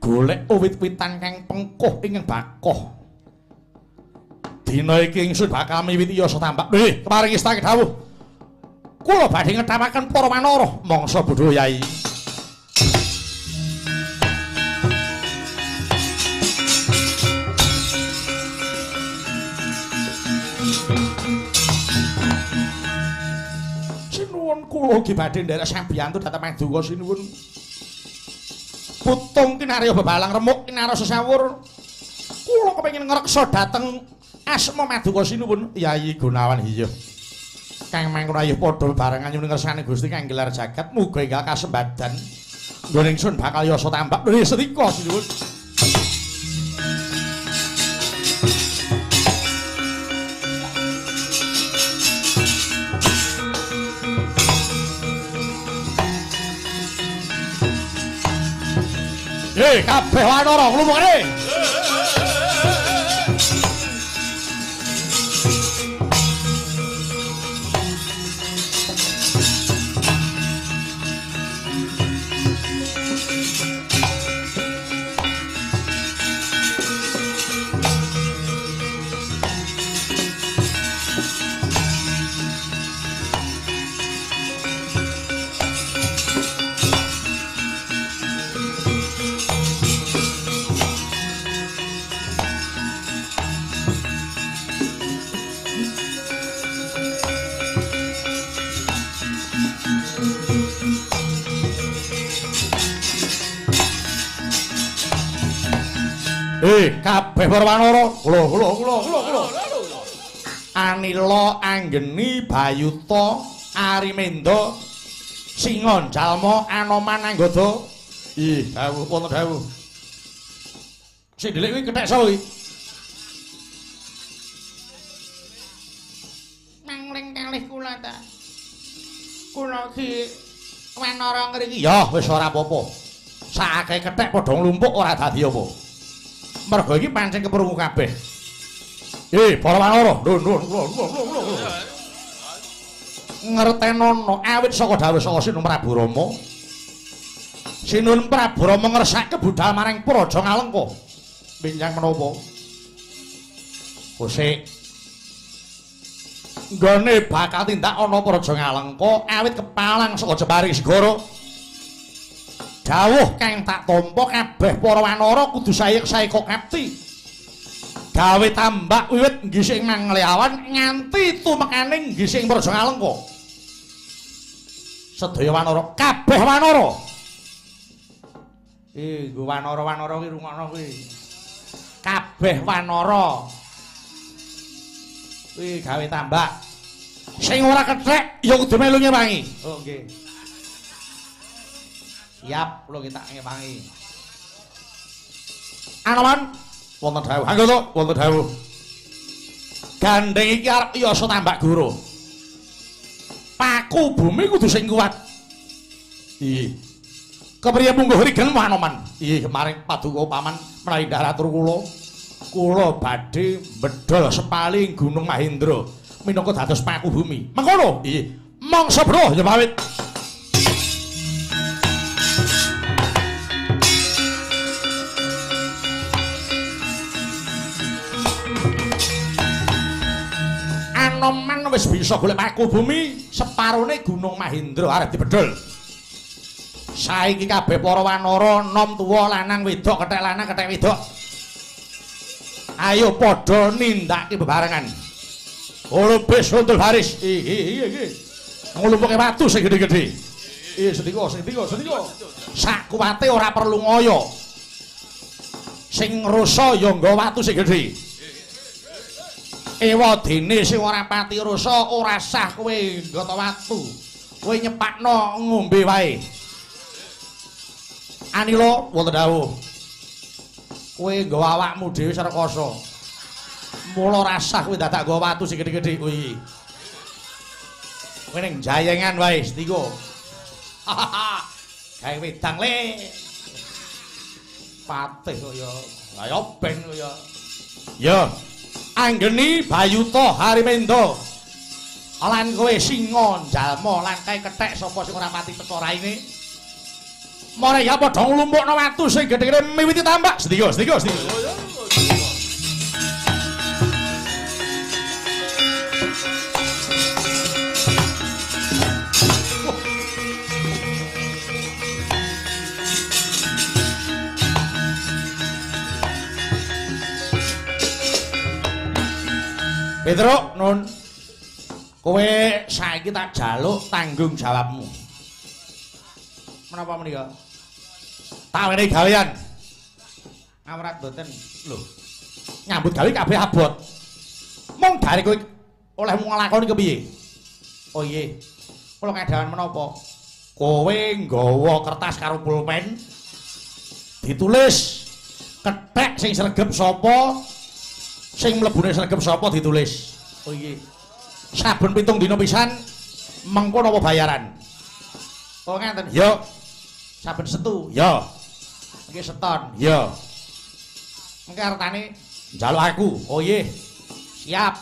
golek wit-witan kang pengkuh ingkang bakoh. Dina iki ingsun bakal miwiti yasa tambak. Nggih, keparing istake dawuh. Kula badhe ngethamaken para wanara mangsa bodho Yai. Sinuwun kula ugi badhe nderek sabiyantu dhateng paduka sinuwun. Putung kinarya bebalang remuk kinarya sesawur. Kula kepengin ngreksa dhateng asma maduka sinuwun Yayi Gunawan. Iya. Kang mangkono ayuh padha bebarengan nyuwun ngersane Gusti kang gelar jagat muga enggal kasembadan nggon ingsun bakal yasa tambak. Nggih setika sinuwun. Hei, kabeh wanara nglumpukne. Kabeh para wanara, kula kula kula kula kula. Anila Anggeni Bayuta Arimenda Singa Jalma Anoman Anggada. Ih, dawuh wonten dawuh. Sing dhelik kuwi kethek sapa kuwi? Mangling kalih kula ta. Kula ki wanara ngriki. Ya wis ora apa-apa. Sakake kethek padha nglumpuk ora dadi apa. Mergo iki pancen keprungu kabeh. Para wanara, ndun ndun kula kula kula kula. Ngertenono awit saka dawuh saka Sinun Prabu Rama. Sinun Prabu Rama ngersake budal maring Praja Ngalengka. Benjang menapa? Kosik. Nggone bakal tindak ana Praja Ngalengka awit kepalang saka Jepari Segara. Dawuh kang tak tampa kabeh para wanara kudu sayek-sayeka kapti. Gawe tambak wiwit nggising Mangleawan nganti tumekane nggising Praja Ngalengka. Sedaya wanara, kabeh wanara. Nggo wanara-wanara kuwi rungokno kuwi. Kabeh wanara. Kuwi gawe tambak. Sing ora kethek ya kudu melu ngewangi. Oh nggih. Siap, kula nggih tak ngewangi. Anoman wonten dawuh. Anggota wonten dawuh. Gandeng iki arep yasa tambak goro. Paku bumi kudu sing kuat. Iya. Kepriye mungguh rigen Anoman? Iya, kemarin paduka paman menawi ndaratur kula. Kula badhe bedol sepaling Gunung Mahendra minangka dados paku bumi. Mengkono? Iya. Mangsa bro ya pamit. Anoman wis bisa golek paku bumi separone Gunung Mahendra arep dibedol. Saiki kabeh para wanara nom tuwa lanang wedok kethek lanang kethek wedok. Ayo padha nindakake bebarengan. Olubis suntul baris. Iki iki. Nglumpuke watu sing gedhe-gedhe. Iki sendika sendika sendika. Sak kuwate ora perlu ngoyo. Sing rusa ya nggawa watu sing gedhe. Ewa dene sing ora pati rusa ora sah kowe nggata watu. Kowe nyepakno ngombe wae. Anila wonten dawuh. Kowe nggawa awakmu dhewe srekoso. Mula ora sah kowe dadak nggawa watu sing gedhe-gedhe kuwi. Kowe ning jayengan wae sendika. Gawe wedang le. Patih kok ya. Lah ya ben kok ya. Ya. Anggeni Bayuta Harimenda. Lan kowe Singa Jalma lan kae kethek sapa sing ora pati cetha raine. More ya padha nglumpukno watu sing gedhe-gedhe miwiti tambak. Sendika, sendika, sendika. Petruk, Nun. Kowe saiki tak jaluk tanggung jawabmu. Menapa menika? Tak wenehi gawean. Awrat mboten. Lho. Nyambut gawe kabeh abot. Mung gare kowe olehmu nglakoni kepiye? Oh iya. Kula kadawan menapa? Kowe nggawa kertas karo pulpen. Ditulis kethek sing sregep sapa? Sing mlebune sregep sapa ditulis. Oh iya. Saben 7 dina pisan mengko napa bayaran? Oh ngaten. Ya. Saben setu. Ya. Mengke seton. Ya. Mengke artane njaluk aku. Oh iya. Siap.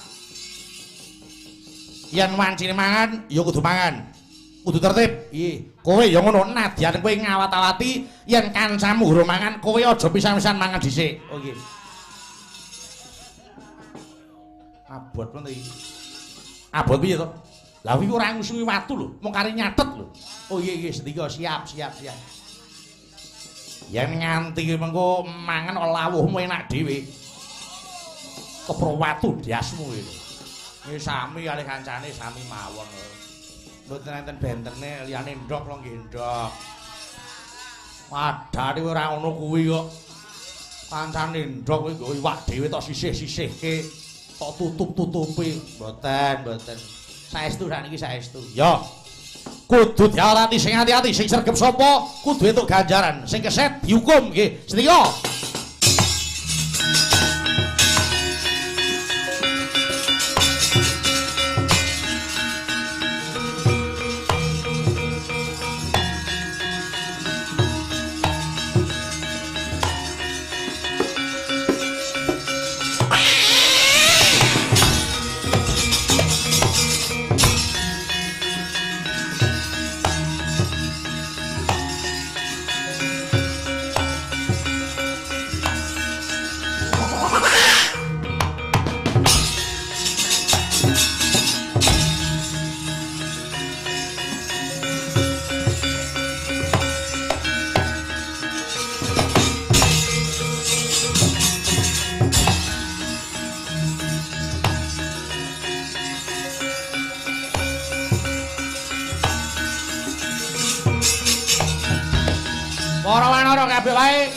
Yen wancine mangan ya kudu mangan. Kudu tertib. Iya. Kowe ya ngono, nadyan kowe ngawat-awati yen kancamu urung mangan kowe aja pisan-pisan mangan dhisik. Oh nggih. Abot pun iki. Abot piye to? Lah kuwi ora ngusungi watu lho, mung kari nyatet lho. Oh iya iya sendika siap siap siap. Yen nganti mengko mangan lawuhmu enak dhewe. Kepro watu diasmu iki. Nggih sami kalih kancane sami mawon. Mboten enten bentene liyane ndok lho nggih ndok. Padahal ora ngono kuwi kok. Kancane ndok kowe nggo iwak dhewe tok sisih-sisihke, tok tutup-tutupi. Mboten, mboten. Saestu sakniki saestu. Ya. Kudu diarani sing ati-ati, sing sregep sapa kudu entuk ganjaran, sing keset dihukum nggih. Setya. Para wanara kabeh wae.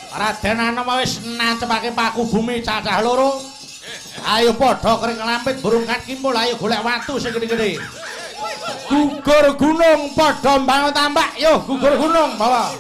Raden Anom wis nancepake paku bumi cacah loro. Ayo padha kering lampit burung kat kimpul, ayo golek watu sing gedhe-gedhe. Gugur gunung padha mbangun tambak, yo gugur gunung bawa.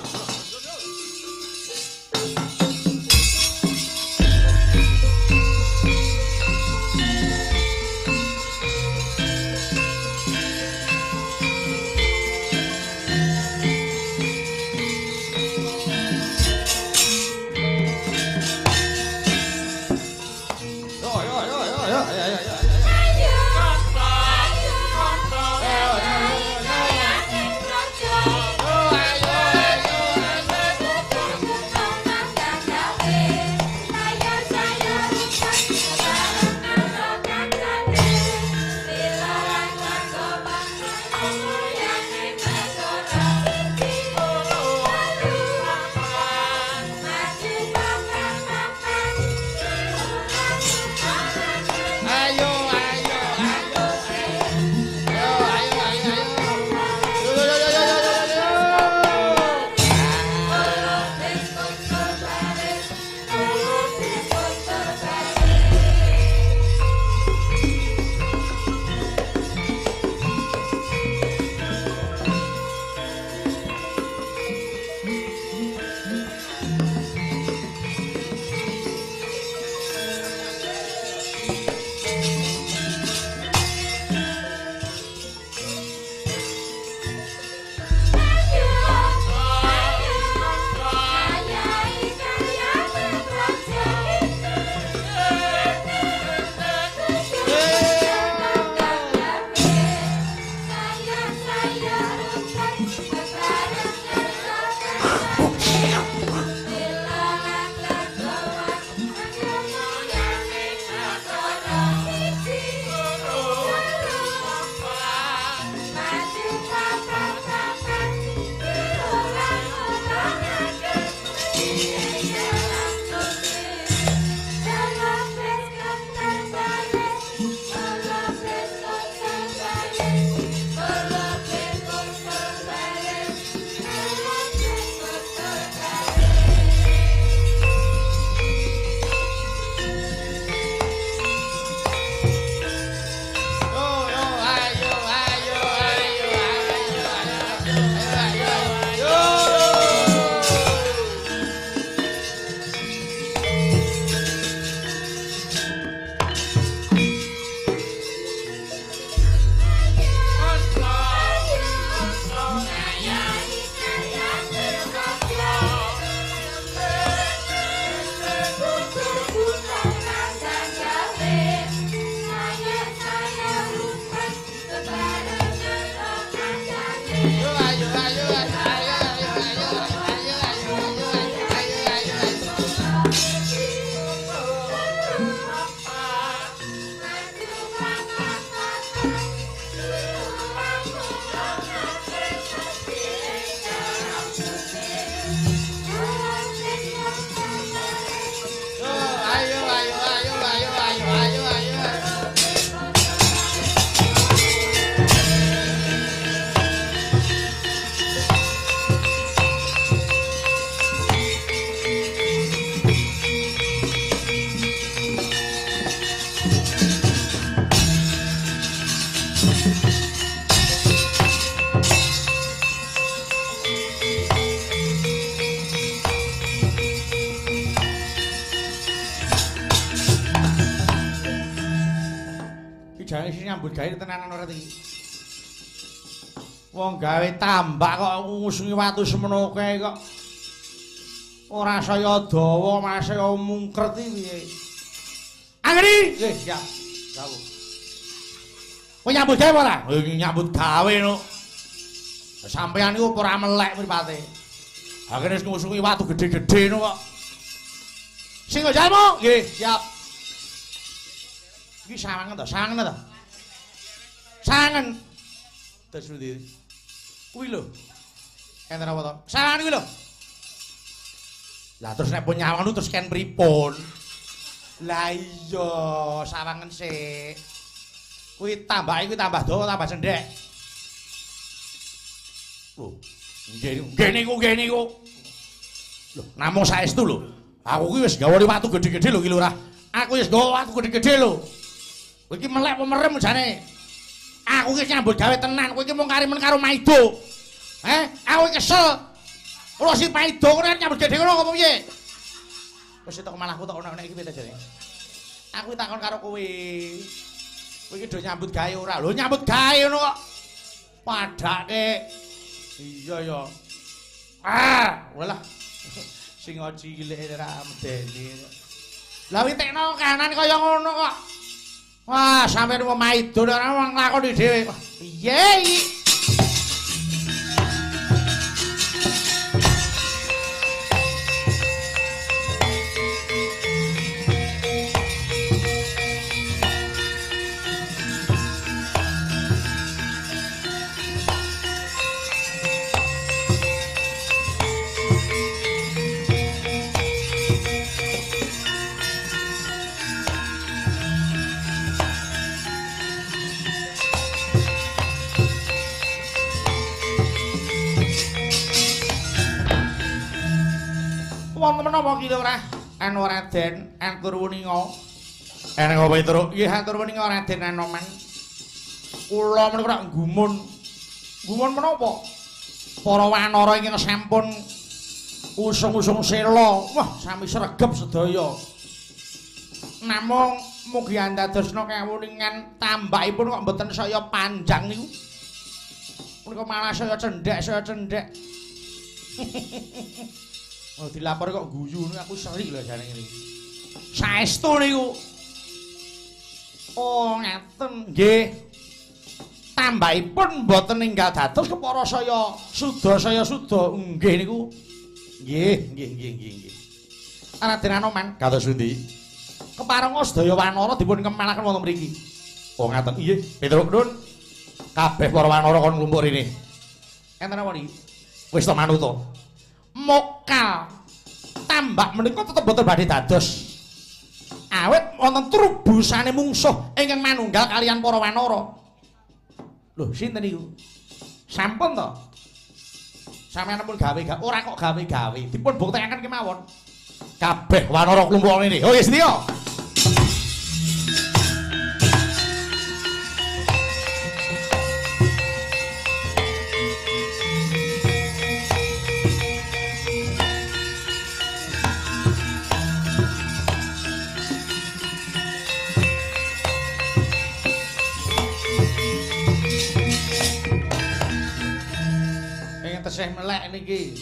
Jane sing nyambut gawe tenanan ora iki. Wong gawe tambak kok ngusungi watu semono kae kok. Ora saya dawa, malah saya mungkret iki piye. Anggri, nggih, siap. Rawuh. Kowe nyambut gawe ora? Nyambut gawe no. Sampeyan niku ora melek mripate. Ha kene wis ngusungi watu gedhe-gedhe no kok. Sing jalmu? Nggih, siap. Iki sawangen to, sawangen to. Sawangen. Terus pundi? Kuwi lho. Enten apa to? Sawangen kuwi lho. Lah terus nek pun nyawang terus ken pripun? Lah iya, sawangen sik. Kuwi tambake kuwi tambah dawa, tambah cendhek. Lho, nggih nggih niku nggih niku. Lho, namung saestu lho. Aku kuwi wis gawe watu gedhe-gedhe lho ki Lurah. Aku wis gawe watu gedhe-gedhe lho. Kowe iki melek apa merem jane? Aku iki nyambut gawe tenan, kowe iki mung karimen karo Maido. Heh, aku kesel. Kula si Maido ngono nyambut gawe ngono apa piye? Wis tok malah aku tok ono-ono iki piye ta jane? Aku takon karo kowe. Kowe iki do nyambut gawe ora? Lho nyambut gawe ngono kok. Padake. Iya ya. Ah, walah. Sing cilik ora medeni. Lah witekno kanan kaya ngono kok. Wah, sampeyan wong Maido ora nglakoni dhewe. Wah, piye iki? Wonten menapa ki Lurah? Anu Raden atur wuninga. Eneng apa Truk? Nggih atur wuninga Raden Anoman. Kula menika rak gumun. Gumun menapa? Para wanara ingkang sampun usung-usung sela. Wah, sami sregep sedaya. Namung mugi andadosna kawuningan tambakipun kok mboten saya panjang niku. Menika malah saya cendhek, saya cendhek. Oh dilapor kok guyu niku aku seri lho jane ngene. Saestu niku. Oh ngaten nggih. Tambahipun mboten ninggal dados kepara saya suda saya suda nggih niku. Nggih, nggih, nggih, nggih, nggih. Raden Anoman kados pundi? Keparenga sedaya wanara dipun kemalaken wonten mriki. Oh ngaten nggih. Petruk Nun. Kabeh para wanara kon nglumpuk rene. Enten apa niki? Wis to manut to. Mokal tambak menika tetep boten badhe dados. Awit wonten trubusane mungsuh ingkang manunggal kaliyan para wanara. Lho, sinten niku? Sampun to? Sampeyan pun gawe-gawe, ora kok gawe-gawe. Dipun buktekaken kemawon. Kabeh wanara klumpuk ngene. Oh, wis liya. Tesih melek niki.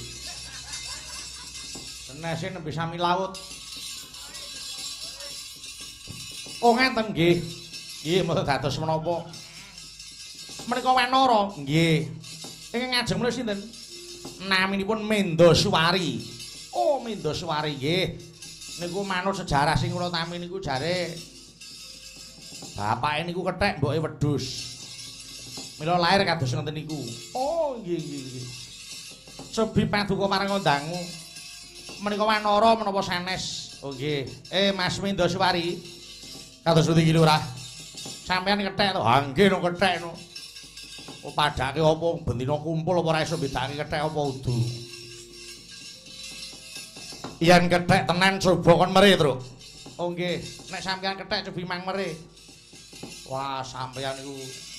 Senese nembe sami laut. Oh ngenten nggih. Nggih mboten dados menapa. Menika wanara nggih. Ingkang ngajeng menika sinten? Naminipun Mendoswari. Oh Mendoswari nggih. Niku manut sejarah sing kula tami niku jare bapake niku kethek mboke wedhus. Mila lair kados ngoten niku. Oh nggih nggih nggih. Sebi paduka marang ndangu. Menika wanara menapa sanes? Oh nggih. Mas Mendoswari. Kados pundi iki Lurah? Sampeyan kethek to? Ha nggih no kethek no. Oh padake apa bendina kumpul apa ora iso bedake kethek apa udu. Yen kethek tenan coba kon mere, Truk. Oh nggih. Nek sampeyan kethek cobi mang mere. Wah, sampeyan niku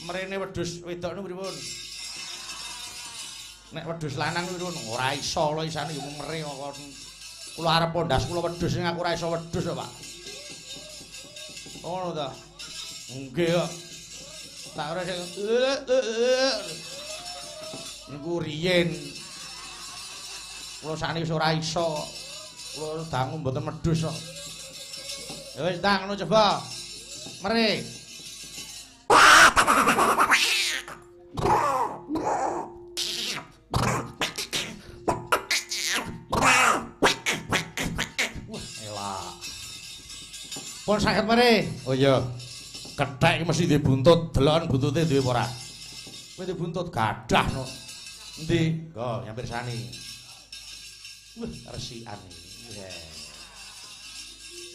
mrene wedhus wedok niku pripun? Nek wedhus lanang niku ora iso lho isane yo mere kok. Kula arep pondas kula wedhus sing aku ora iso wedhus kok, Pak. Ngono ta. Nggih kok. Tak ora sing niku riyen. Kula sakniki wis ora iso. Kula dangu mboten medhus kok. Ya wis ndang ngono coba. Mere. Wah, elak. Pun saged mere. Oh iya. Kethek iki mesti duwe buntut, deloken buntute duwe apa ora? Kowe duwe buntut gadah no. Endi? Nggo nyampe pirsani. Wah, resikan iki.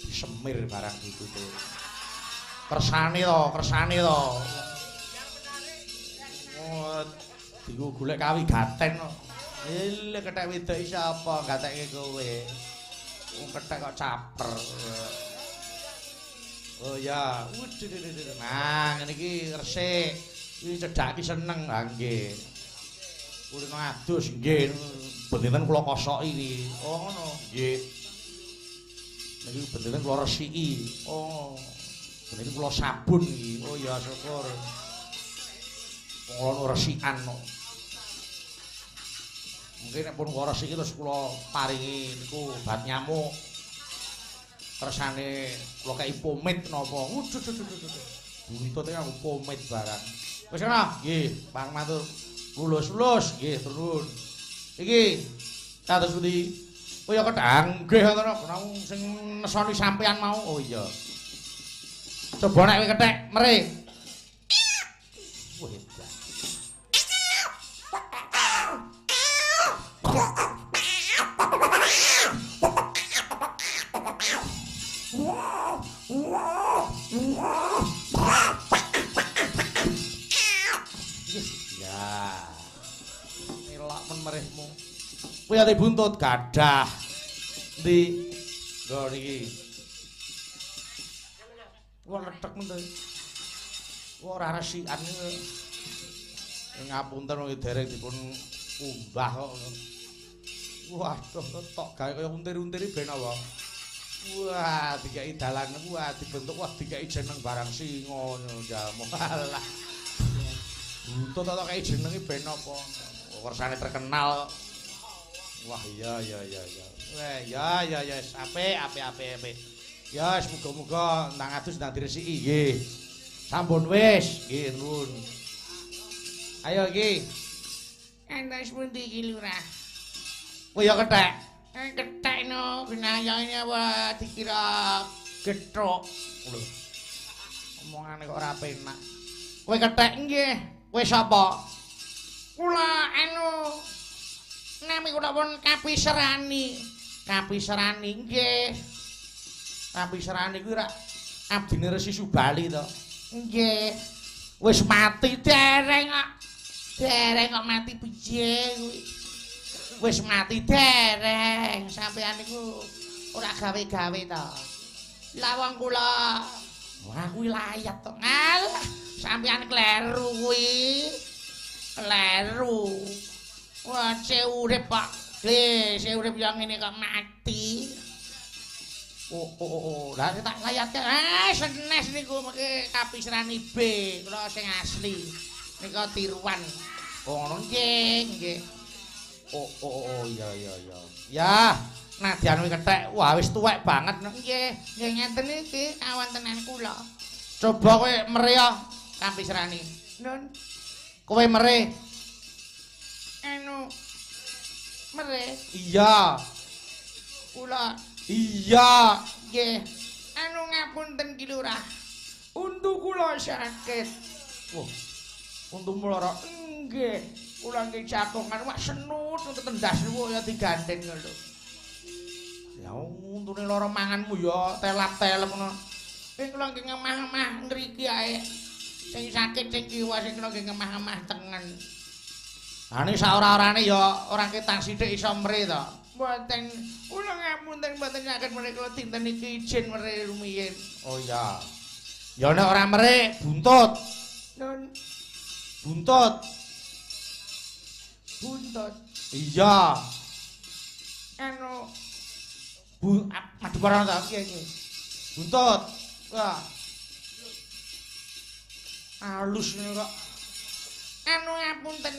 Semir barang buntute. Kersane to, kersane to. Oh, dienggo golek kawigaten kok. Lha kethek wedok iki sapa gatekke kowe? Wong kethek kok caper. Oh ya, nah ngene iki resik. Iki cedhak iki seneng ha nggih. Kulino adus nggih. Bendinten kula kosoki iki. Oh ngono, nggih. Niki bendinten kula resiki. Oh. Bendinten kula sabun iki. Oh ya syukur. Wong ono resikan kok. Mungkin nek pun kula resiki terus kula paringi niku obat nyamuk. Kersane kula kei pomade napa. Waduh duh duh duh. Buntute nganggo pomade barang. Wis ana? Nggih, pang matur. Lulus-lulus nggih, nuwun. Iki kados pundi? Oh ya kethek nggih ngono namung sing nesoni sampean mau. Oh iya. Coba nek kowe kethek mere. Wah hebat. Ya. Elak men merehmu. Kowe ate buntut gadah. Endi? Nggo niki. Wah lethek men to. Wah ora resikan. Ngapunten wong dereng dipun kumbah kok. Waduh tok gawe kaya untir-untir ben apa? Wah, dikeki dalan, wah dibentuk, wah dikeki jeneng barang singa ngono jamu. Alah. Buntut tok kei jenenge ben apa? Kersane terkenal. Wah iya iya iya iya. Wah ya ya ya apik apik apik apik. Ya muga-muga ndang adus ndang diresiki nggih. Sampun wis, nggih nuwun. Ayo iki. Entas pundi iki Lurah? Oh ya kethek. Kethek no genayane apa dikira gethuk. Lho. Omongane kok ora penak. Kowe kethek nggih. Kowe sapa? Kula anu nami kula pun Kapiserani. Kapiserani nggih. Kapiserani kuwi rak abdine Resi Subali to. Nggih. Wis mati dereng kok. Dereng kok mati piye kuwi. Wis mati dereng. Sampeyan niku ora gawe-gawe to. Lah wong kula wah kuwi layat to. Alah, sampeyan kleru kuwi. Kleru. Wah, ce urip kok. Le, ce urip yo ngene kok mati. Oh oh oh, lah tak layatke. Ah, senes niku mengke Kapiserani B, kula sing asli. Nika tiruan. Oh ngono nggih, nggih. Oh oh oh iya iya iya. Ya, nadyan kuwi kethek. Wah, wis tuwek banget. Nggih, nggih ngeten iki kawontenan kula. Coba kowe mere ya Kapiserani. Nun. Kowe mere. Anu mere. Iya. Kula iya. Nggih. Anu ngapunten Ki Lurah. Untu kula sakit. Wah. Untumu lara. Nggih. Kula nggih jagongan wah senut untuk tendas niku ya digandeng ngono. Ya untune lara manganmu ya telap-telep ngono. Sing kula nggih ngemah-emah ngriki ae. Sing sakit sing kiwa sing kula nggih ngemah-emah tengen. Lah nek saora-orane ya ora ketang sithik iso mre to. Mboten, kula ngapunten mboten saged mriki kula dinten iki izin mre rumiyin. Oh iya. Ya nek ora mre buntut. Nun. Buntut. Buntut. Iya. Anu bu madhep ora ta iki iki. Buntut. Wah. Alus niku kok. Anu ngapunten.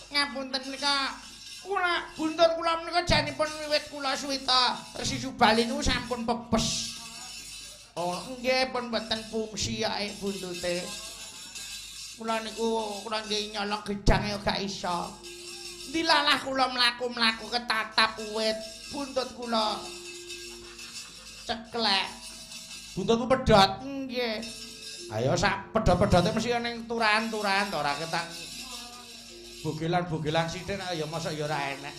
Ngapunten menika kula buntut kula menika janipun wiwit kula suwita Resi Subali niku sampun pepes. Oh, nggih pun mboten fungsi ae buntute. Kula niku kula nggih nyolong gejange gak iso. Dilalah kula mlaku-mlaku ketatap uwit, buntut kula ceklek. Buntutmu pedhot? Nggih. Ayo sak pedhot-pedhote mesti ning turahan-turahan to ora ketang bogelan-bogelan sithik ya mosok ya ora enek.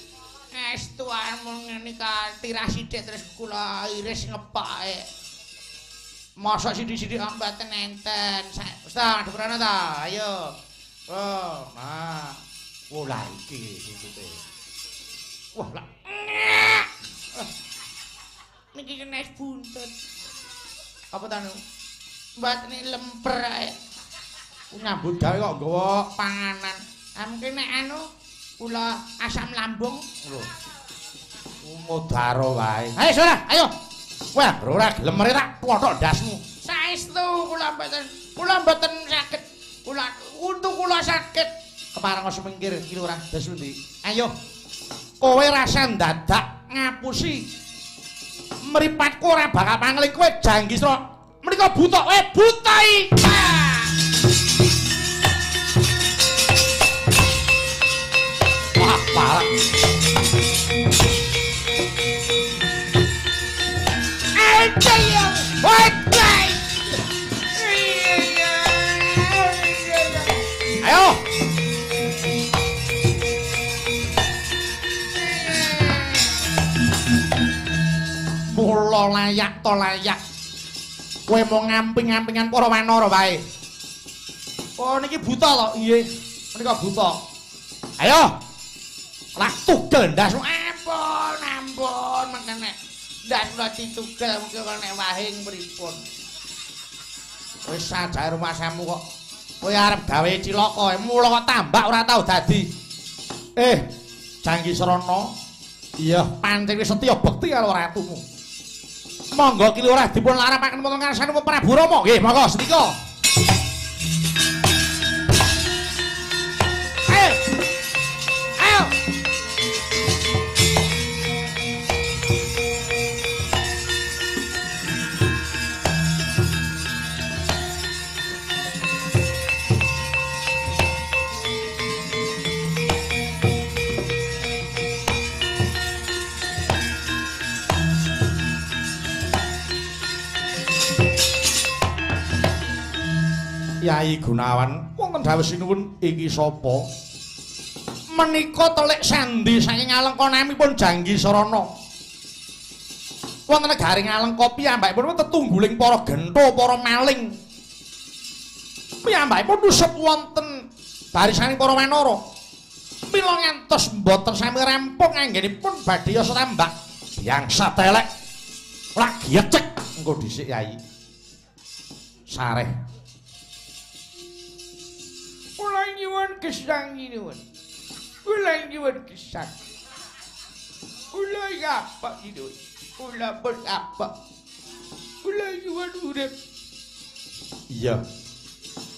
Estu amun menika tirah sithik terus kula iris ngepake. Mosok sithik-sithik kok mboten enten. Wis ta madhep rono ta? Ayo. Oh, nah. Oh lah iki buntute. Wah lah. Niki kena buntut. Apa ta nu? Mboten lemper ae. Nyambut gawe kok nggawa panganan. Mungkin nek anu kula asam lambung. Lho. Mudaro wae. Ayo ora, ayo. Wah, ora gelem tak pothok ndasmu. Saestu kula mboten saged. Kula untu kula saged. Kepareng semingkir iki ora das pundi. Ayo. Kowe rasa ndadak ngapusi. Mripatku ora bakal pangling kowe Janggisra. Menika buta kowe buta iki. Wah, parah. Ayo. Mula layak to layak. Kowe mau ngamping-ngampingan para wanara wae. Oh niki buta to? Nggih. Menika buta. Ayo. Lah tugel ndasmu. Ampun, ampun mengkene. Ndas kula ditugel mungkin nek wahing pripun. Wis sajae rumasamu kok. Kowe arep gawe cilaka, mula kok tambak ora tau dadi. Janggisrana. Iya, pancen wis setya bekti karo ratumu. Monggo ki lurah dipun larapaken wonten ngarsanipun Prabu Rama. Nggih, monggo sendika. Ayo. Ayo. Yai Gunawan wonten dawuh sinuwun iki sapa? Menika telik sandi saking Alengka namipun Janggisrana. Wonten negari Alengka piyambakipun tetungguling para gentha, para maling. Piyambakipun nusup wonten barisaning para wanara. Mila ngantos mboten sami rampung anggenipun badhe yasa tambak. Biangsa telek. Lagi ecek engko dhisik Yai. Sareh. Kula nyuwun gesang nyuwun. Kula nyuwun gesang. Kula apa nyuwun? Kula pun apa? Kula nyuwun urip. Iya.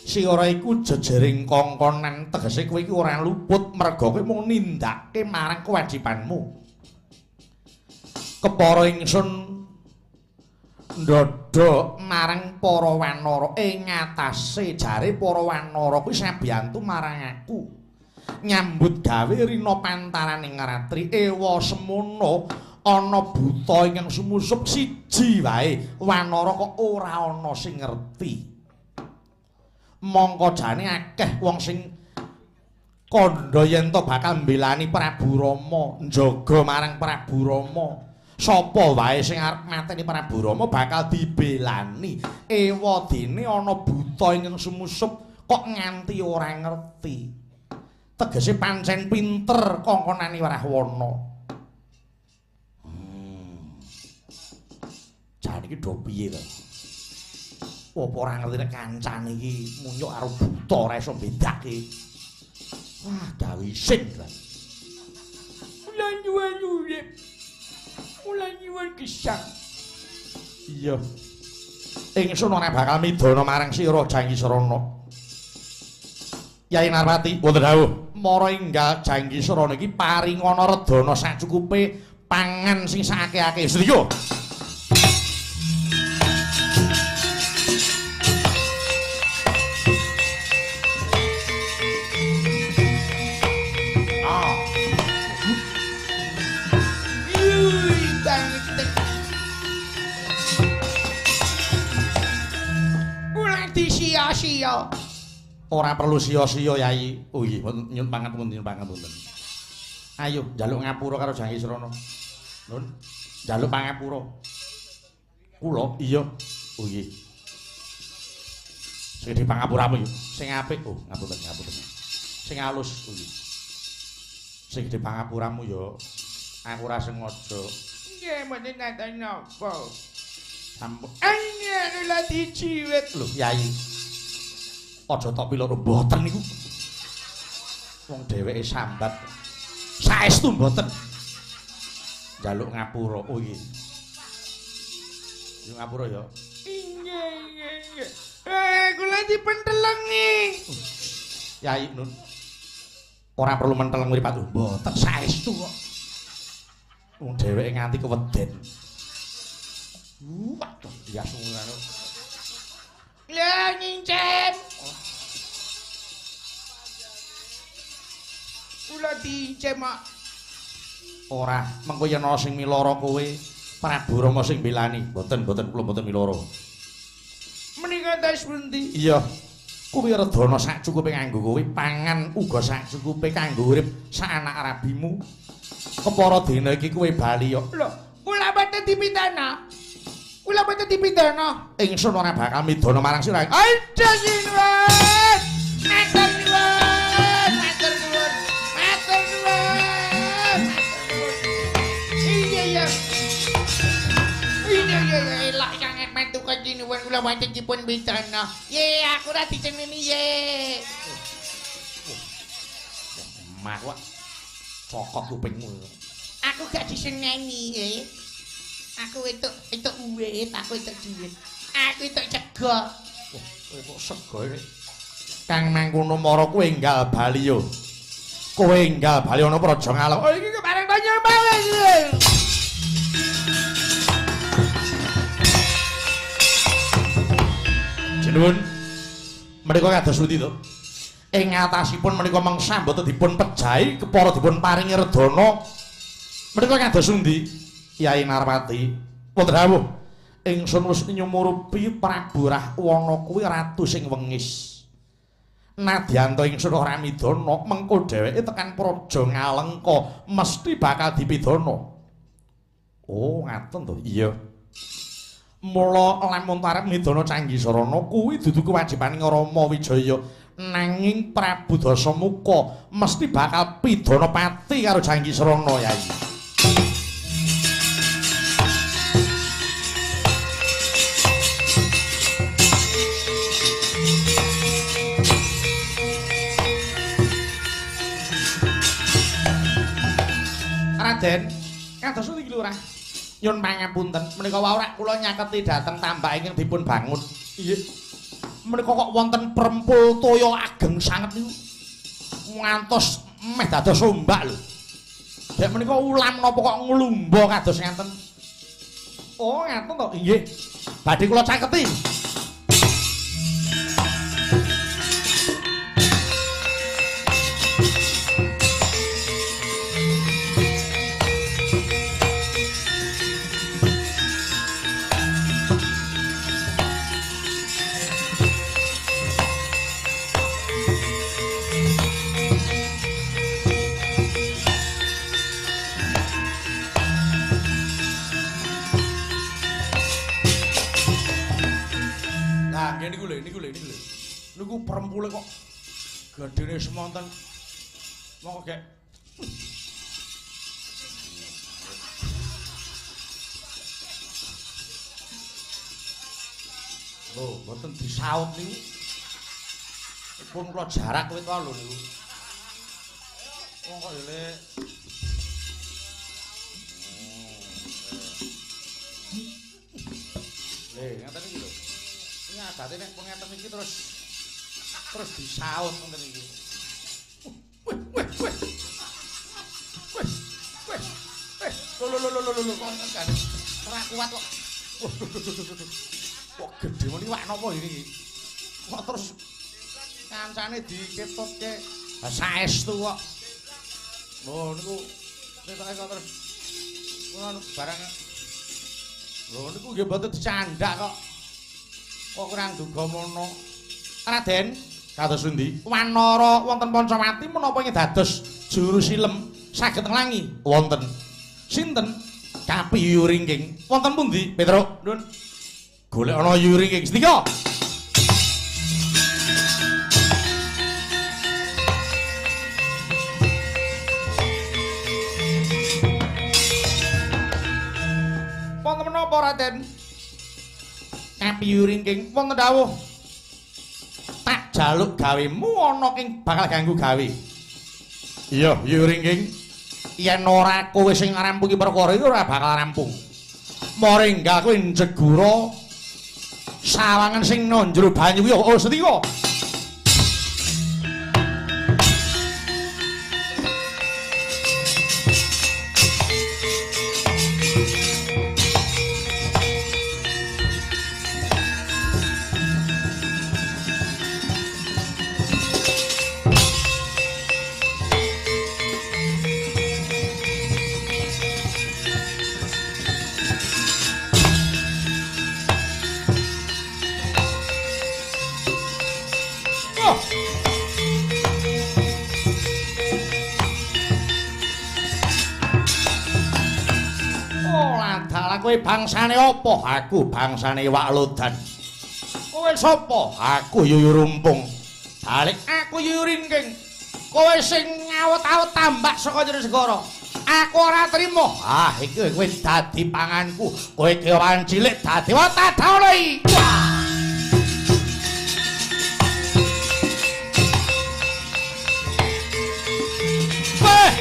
Sira iku jejering kongkonan, tegese kowe iki ora luput merga kowe mung nindakake marang kewajibanmu. Kepara ingsun ndodho marang para wanara ing ngatasé jare para wanara kuwi sabiyantu marang aku. Nyambut gawe rina pantaraning ratri ewa semono ana buta ingkang sumusup siji wae wanara kok ora ana sing ngerti. Mongko jane akeh wong sing kandha yen to bakal mbelani Prabu Rama, njaga marang Prabu Rama. Sapa wae sing arep mateni Prabu Rama bakal dibelani. Ewa dene ana buta ingkang sumusup kok nganti ora ngerti. Tegese pancen pinter kongkonane Rahwana. Jane iki do piye to? Apa ora ngerti nek kancane iki munyuk karo buta ora iso mbedake. Wah, gawe isin ta. Kula nyuwun urip. Kula nyuwun gesang. Iya. Ingsun ora bakal midana marang sira Janggisrana. Yai Narwati, wonten dawuh. Mara enggal Janggisrana iki paringana redana sacukupe pangan sing saakeh-akeh. Sedaya. Sia-sia. Ora perlu sia-sia Yai. Oh nggih, nyuwun pangapunten, nyuwun pangapunten. Ayo njaluk ngapura karo Janggisrana. Nun, njaluk pangapura. Kula? Iya. Oh nggih. Sing di pangapuramu ya, sing apik. Oh, ngapunten, ngapunten. Sing alus. Oh nggih. Sing di pangapuramu ya, aku ora sengaja. Nggih, mboten nate napa. Sampun. Anyar lha diciwet lho, Yai. Aja tok piloro mboten niku. Wong dheweke sambat. Saestu mboten. Njaluk ngapura. Oh nggih. Njaluk ngapura ya. Nggih, nggih, nggih. Kula dipentelengi. Yai Nun. Ora perlu menteleng mripat mboten saestu kok. Wong dheweke nganti keweden. Waduh, biasa ngono. Lah ngincem. Kula diincem kok. Ora, mengko yen ana sing milara kowe, Prabu Rama sing belani. Mboten, mboten kula mboten milara. Menika tas pundi? Iya. Kuwi redana sak cukupe kanggo kowe, pangan uga sak cukupe kanggo urip sak anak rabimu. Kepara dina iki kowe bali yo. Lho, kula mboten dipidana. Kula mboten dipidana. Ingsun ora bakal midana marang sira. Aja sinuwun. Matur nuwun, matur nuwun. Matur nuwun. Iya iya. Iya iya elok sanget mantuka sinuwun kula mboten dipun pidana. Ye aku ora diceneni ye. Mah kok cokot kupingmu. Aku gak diseneni ye. Aku entuk uwit, aku entuk duit. Aku entuk sego. Wah, entuk sego iki. Kang mangkono mara kowe enggal bali yo. Kowe enggal bali ana Praja Ngalem. Oh iki bareng tanya bali. Jinuwun. Menika kados pundi to? Ing atasipun menika mengsa mboten dipun pejahi kepara dipun paringi redana. Menika kados pundi? Yai Narwati, wonten dawuh. Ingsun wis nyumurupi Prabu Rahwana kuwi ratu sing wengis. Nadyan ta ingsun ora midana, mengko dheweke tekan Praja Ngalengka mesti bakal dipidana. Oh, ngaten to? Iya. Mula lamun arep midana Canggisarana kuwi dudu kewajibane Rama Wijaya, nanging Prabu Dasamuka mesti bakal pidana pati karo Canggisarana, Yai. Raden, kados pundi Lurah? Nyun pangapunten, menika wau rak kula nyaketi dhateng tambak ingkang dipun bangun. Nggih. Menika kok wonten prempul toya ageng sanget niku. Ngantos meh dados ombak lho. Dek menika ulam napa kok nglumba kados ngaten? Oh, ngaten to? Nggih. Badhe kula caketi. Niku prempule kok gedene semonten. Monggo gek. Lho, mboten disaut niku. Pun kula jarak wit lho niku. Wong kok ya le. Le, ngaten iki lho. Ini adate nek pun ngeten iki terus Terus disaut ngoten iki. Weh, weh, weh. Weh, weh. Weh, lho lho lho lho lho kok kan. Ora kuat kok. Kok gedhe ngono iwak napa iki? Kok terus kancane diketutke. Lah saestu kok. Lho niku ketoke kok terus ngono barang. Lho niku nggih mboten dicandak kok. Kok kurang duga mono. Raden, kados pundi? Wanara wonten Pancawati menapa ing dados juru silem saged nglangi? Wonten. Sinten? Kapi Yuringking. Wonten pundi? Petruk, Nun. Golek ana Yuringking. Sendika. Wonten menapa Raden? Kapi Yuringking wonten dawuh. Tak jaluk gawemu ana ing bakal ganggu gawe. Iya, Yuringking. Yen ora kowe sing ngrampungi perkara iki ora bakal rampung. Moringga kowe njegura sawangan sing nang jero banyu kuwi oh setika. Kowe bangsane apa? Aku bangsane Wak Lodan. Kowe sapa? Aku Yuyu Rumpung. Balik aku Yuyu Ringking. Kowe sing ngawet-awet tambak saka jero segara. Aku ora trima. Ah, iki kowe dadi panganku. Kowe kewan cilik dadi watadhauli. Weh.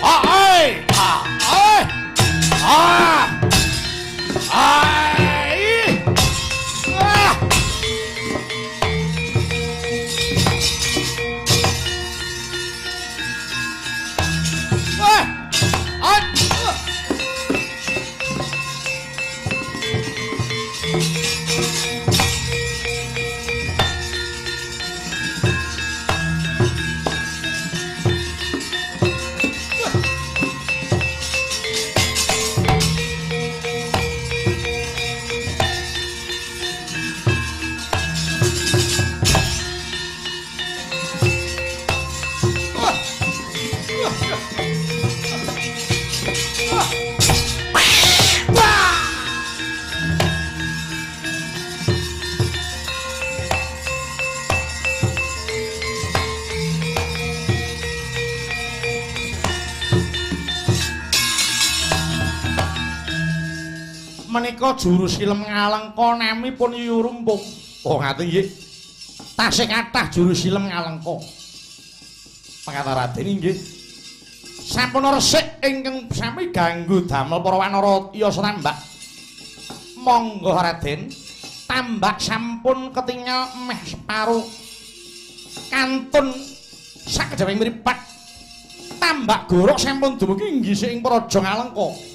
Ah, ai. Ah, ai. Ah! Ai! Ah! Ah! Ah! Menika juru silem Ngalengka namipun Yuyu Rumpung. Oh ngaten nggih. Tasih kathah juru silem Ngalengka. Pangkata Raden nggih. Sampun resik ingkang sami ganggu damel para wanara yasa tambak. Monggo Raden, tambak sampun ketingal meh separo. Kantun sakejawing mripat. Tambak gorok sampun dumugi nggisik ing Praja Ngalengka.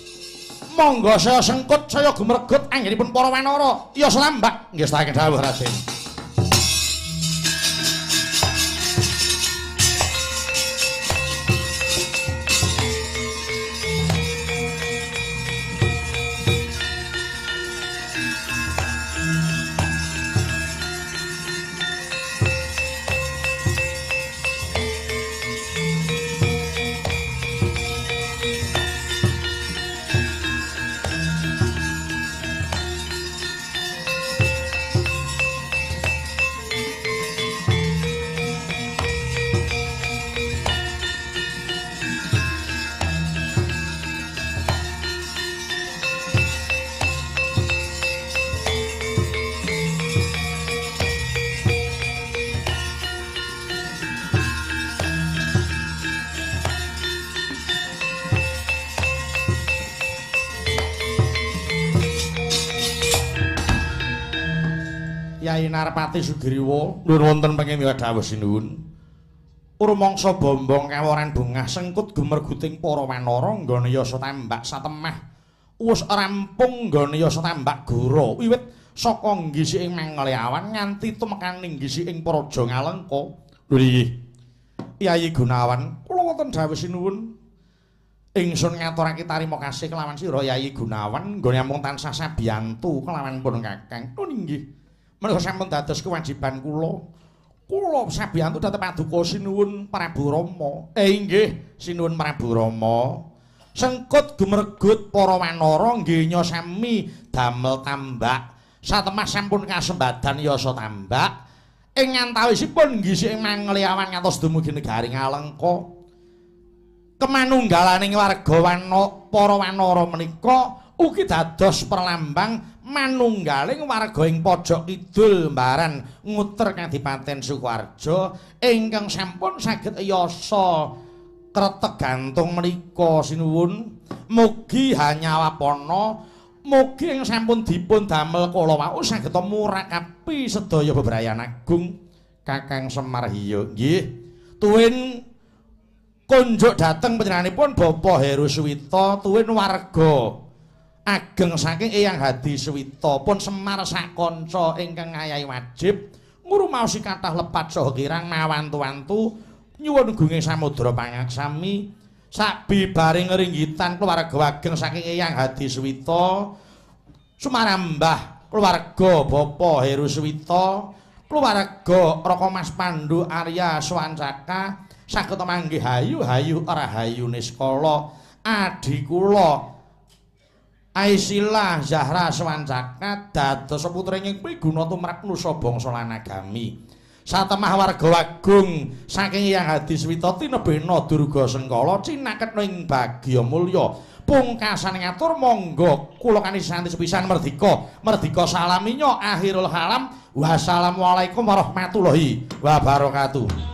Monggo saya sengkut, saya gumregut anggenipun para wanara. Ya selambak, nggih saking dawuh Raden. Yai Narpati Sugriwa, nuwun wonten pangendika dawuh sinuwun. Rumangsa bombong kaworan bungah sengkut gumerguting para wanara nggone yasa tambak satemah. Wus rampung nggone yasa tambak gora wiwit saka nggisi ing Mangleawan nganti tumekaning nggisi ing Praja Ngalengka. Lho nggih. Yai Gunawan, kula wonten dawuh sinuwun. Ingsun ngaturake tarima kasih kelawan sira Yai Gunawan nggone amung tansah sabiyantu kelawan pun Kakang. Lho nggih. Menika sampun dados kewajiban kula. Kula sabiyantu dhateng paduka sinuwun Prabu Rama. Inggih, sinuwun Prabu Rama. Sengkut gumergut para wanara nggih sami damel tambak. Satemah sampun kasembadan yasa tambak. Ing antawisipun nggih ing Mangleawan ngantos dumugi negari Ngalengka. Kemanunggalaning warga para wanara menika ugi dados perlambang manunggaling warga ing pojok kidul Mbaran nguter Kadipaten Sukoharjo ingkang sampun saged yasa kreteg gantung menika sinuwun. Mugi hanyawapana, mugi ing sampun dipun damel kala wau saged murakapi sedaya bebrayan agung Kakang Semar. Iya nggih. Tuwin kunjuk dhateng panjenenganipun Bapak Heru Suwita tuwin warga ageng saking Eyang Hadi Suwita pun Semar sakanca ingkang ngayahi wajib ngrumaosi kathah lepat saha kirang mawantu-wantu nyuwun gunging samudra pangaksami sabibaring ringgitan keluarga ageng saking Eyang Hadi Suwita sumarambah keluarga Bapak Heru Suwita keluarga Raka Mas Pandu Arya Swancaka saged manggih hayu-hayu rahayu niskala adi kula Aisyah Zahra Swancaka dados putri ing piguna tumrap nusa bangsa lan agami. Satemah warga agung saking Eyang Hadi Suwita tinebena Durga Sengkala cinaketna ing bagya mulya. Pungkasan ngatur monggo kula kanisanti sepisan merdika. Merdika salaminya akhirul halam. Wassalamualaikum warahmatullahi wabarakatuh.